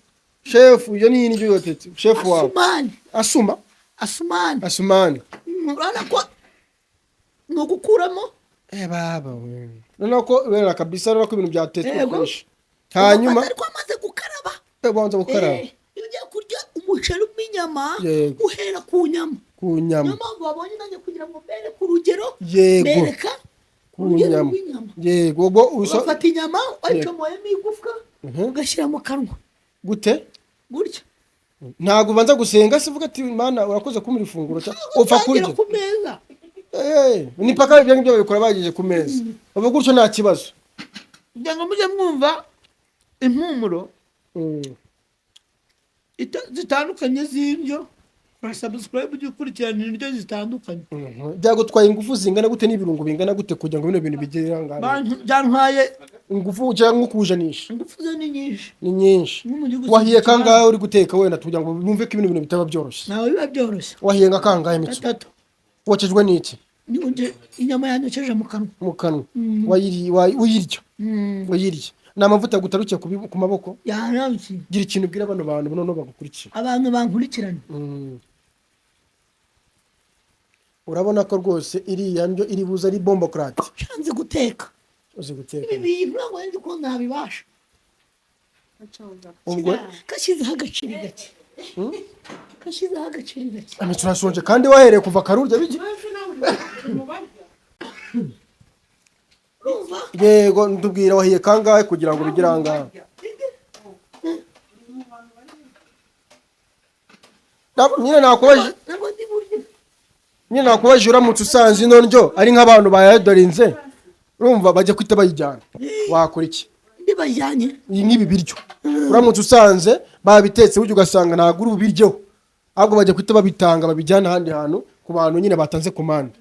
Shefu, iyo ni indyo watetse, shefu wawe. Asumani. Asuma. Asumani. Asumani. Urabona ko ni ugukuramo. Eh baba we, noneho ko wera kabisa, urabona ko ibintu byatetswe Yego. fresh. Hanyuma ariko amaze gukaraba. Banza gukaraba. Iyo ugiye kurya umuceri w'inyama, Yego. uhera ku nyama. Ku nyama. Niyo mpamvu wabonye nanjye kugira ngo mbereke urugero. Yego. Bereka Ku urugero nyama. rw'inyama. Yego, ubwo Ugafata inyama wayicomoyemo igufwa, ugashyira mu kanwa. Gute? Gutya. Ntabwo ubanza gusenga se uvuga ati Mana urakoze kumpa ifunguro, cyangwa upfa Utangira kurya? ku meza. Ni paka ibyo ngibyo babikora bagejeje ku meza, ubu gutyo nta kibazo. Kugira ngo mujye mwumva impumuro zitandukanye z'indyo, kora subscribe ujye ukurikirana indyo zitandukanye. Byagutwaye ingufu zingana gute n'ibirungo bingana gute kugira ngo bino bintu bigere ahangaha? Byantwaye ingufu cyangwa kujanisha? Ingufu zo ni nyinshi. Ni nyinshi. Nko mu gihugu Wahiye cyacu. Kangahe uri guteka wenda kugira ngo bumve ko ibino bintu bitaba byoroshye? Ntawe biba byoroshye. Wahiye nka kangahe, Mitsu? Gatatu. Wokejwe n'iki? Nibunje inyama yanyokeje mu kanwa. Mu kanwa. Uyirya? Uyirya ni amavuta gutarukiye ku maboko? Yaranze. Gira ikintu ubwira bano bantu noneho bagukurikiye. Abantu bankurikirana. Urabona ko rwose iriya ndyo iri buze ari bombokarate. Nshanze guteka. Uzi guteka. Ibi bintu ntabwo nzi ko ntabibasha. Ubwo Kashyizeho agaceri gake. Kashyizeho agaceri gake. Amitsi, urashonje kandi wahereye kuva karurya bigi. Urumva? Yego, ndubwira, wahiye kangahe kugira ngo bigere ahangaha? Nyine nakubajije. Ntabwo ndi burye. Nyine nakubajije, uramutse usanze ino ndyo ari nk'abantu bayadorinze, urumva bajya kwita bayijyana, wakora iki? Ndi bajyanye. Iyi nk'ibi biryo uramutse usanze babitetse burya ugasanga ntabwo uri bubiryeho, ahubwo bajya kwita babitanga babijyana ahandi hantu ku bantu nyine batanze komande.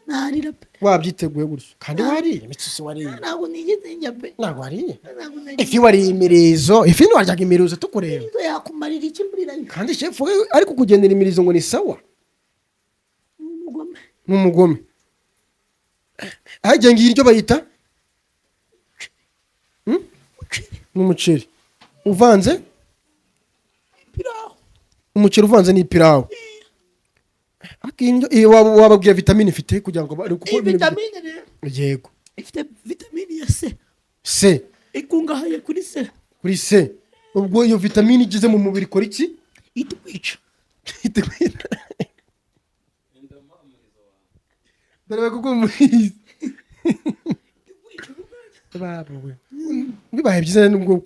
Narira pe. Wabyiteguye gutyo kandi wariye, Imitsi, wariye? Ntabwo nigeze njya pe. Ntabwo wariye? Ntabwo nigeze. Ifi, wariye imirizo? Ifi ntiwaryaga imirizo tukureba? Izo yakumarira iki muri life? Kandi shefu we ari kukugendera imirizo ngo ni sawa. Ni umugome. Ni umugome. Ahagiye ngiyi iryo bayita? Umuceri. Ni umuceri uvanze Pirawu. Umuceri uvanze n'ipirawu. Ariko iyi ndyo iyi wababwira vitamine ifite kugira ngo kuko Iyi ibintu vitamine rero Yego. ifite vitamine ya C. C. Ikungahaye kuri C. Kuri C. Ubwo iyo vitamine igeze mu mubiri ikora iki? Itwica. Itwica. Dore bakugumuriza. Baba we, bibaye byiza nubwo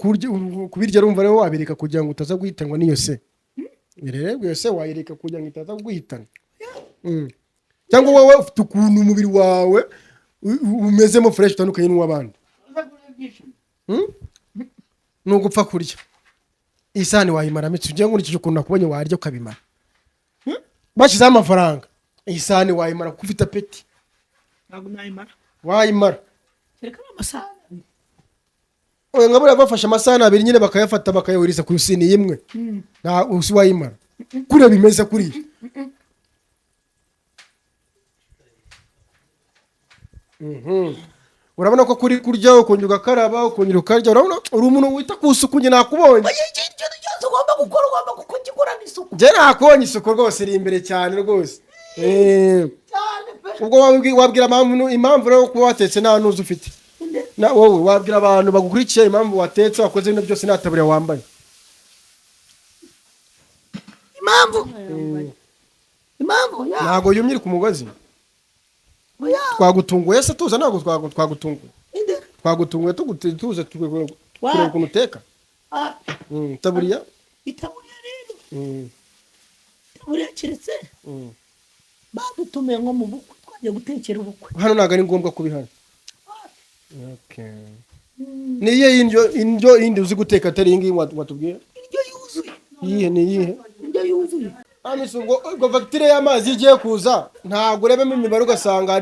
kubirya urumva rero wabireka kugira ngo utaza guhitanwa n'iyo se. Rero iyo se wayireka kugira ngo itaza guhitana. Cyangwa wowe ufite ukuntu umubiri wawe umezemo fresh utandukanye n'uw'abandi. Ni ugupfa kurya. Isahani wayimara, Mitsi? Ugiye nkurikije ukuntu nakubonye warya ukabimara. Bashyizeho amafaranga, iyi sahani wayimara kuko ufite appétit? Ntabwo nayimara. Wayimara. Kereka n'amasahani abiri. Oya, nka buriya bafashe amasahani abiri nyine bakayafata bakayahuriza ku isiniya imwe, nta usi wayimara kuriya bimeze kuriya. Urabona ko kuri kurya ukongera ugakaraba, ukongera ukarya. Urabona uri umuntu wita ku isuku, njye nakubonye. Oya, ikintu cyose ugomba gukora ugomba kugikorana isuku. Njye nakubonye, isuku rwose iri imbere cyane rwose. Cyane pe. Ubwo wabwira impamvu rero kuba watetse nta nuzi ufite? Inde? Na wowe wabwira abantu bagukurikiye impamvu watetse, wakoze bino byose nta taburiya wambaye? Impamvu, impamvu ya Ntabwo yumye, iri ku mugozi. Oya. Twagutunguye se tuza? Ntabwo twagutunguye? Inde? Twagutunguye tuze kureba ukuntu uteka. Ah, Taburiya. Itaburiya rero, itaburiya keretse badutumiye nko mu bukwe, twagiye gutekera ubukwe. Hano ntabwo ari ngombwa kubihana. Okay. Ni iyihe indyo yindi uzi guteka atari iyi ngiyi watubwiye? Indyo yuzuye. Iyihe, ni iyihe? Indyo yuzuye. Amisi, ubwo fagitire y'amazi igiye kuza, ntabwo urebamo imibare ugasanga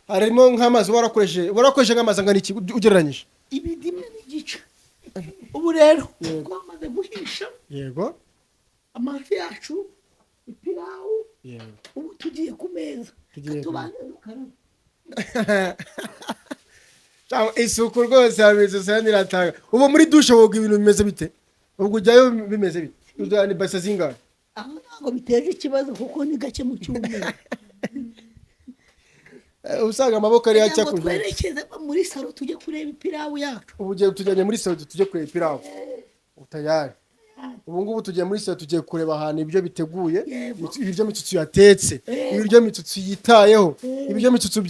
harimo nk'amazi warakoresheje nk'amazi angana iki ugereranyije? Ibidimwe n'igice. Ubu rero twamaze guhisha Yego. amafi yacu. Ipirawu. Yego. Ubu tugiye ku meza. Tugiye ku Tubanze dukarabe. Cyangwa isuku rwose ya mitsutsu yani iratanga. Ubu muri dushe woga ibintu bimeze bite? Ubwo ujyayo bimeze bite? Ujyana ibase zingahe? Aho ntabwo biteje ikibazo kuko ni gake mu cyumweru. Usanga amaboko ari Kugira yacya ngo kujya. twerekeze muri salo tujye kureba ipirawu yacu. Ubu ugiye tujyanye muri salo tujye kureba ipirawu. Utayari. Ubu ngubu tugiye muri salo, tugiye kureba ahantu ibyo biteguye. Yego. Ibiryo mitsutsu yatetse, ibiryo mitsutsu yitayeho, ibiryo mitsutsu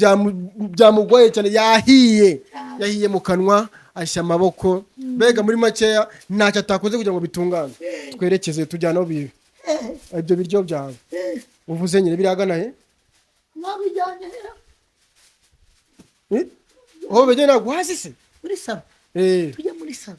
byamugoye cyane, yahiye, yahiye mu kanwa, ashya amaboko, mbega muri makeya ntacyo atakoze kugira ngo bitungane. Twerekeze tujyane aho bibi ibyo biryo byawe uvuze nyine biragana he? Mwabijyanye hera? Eh? Aho begeye ntabwo hasi se? Muri salo. Eh. Tujye muri salo.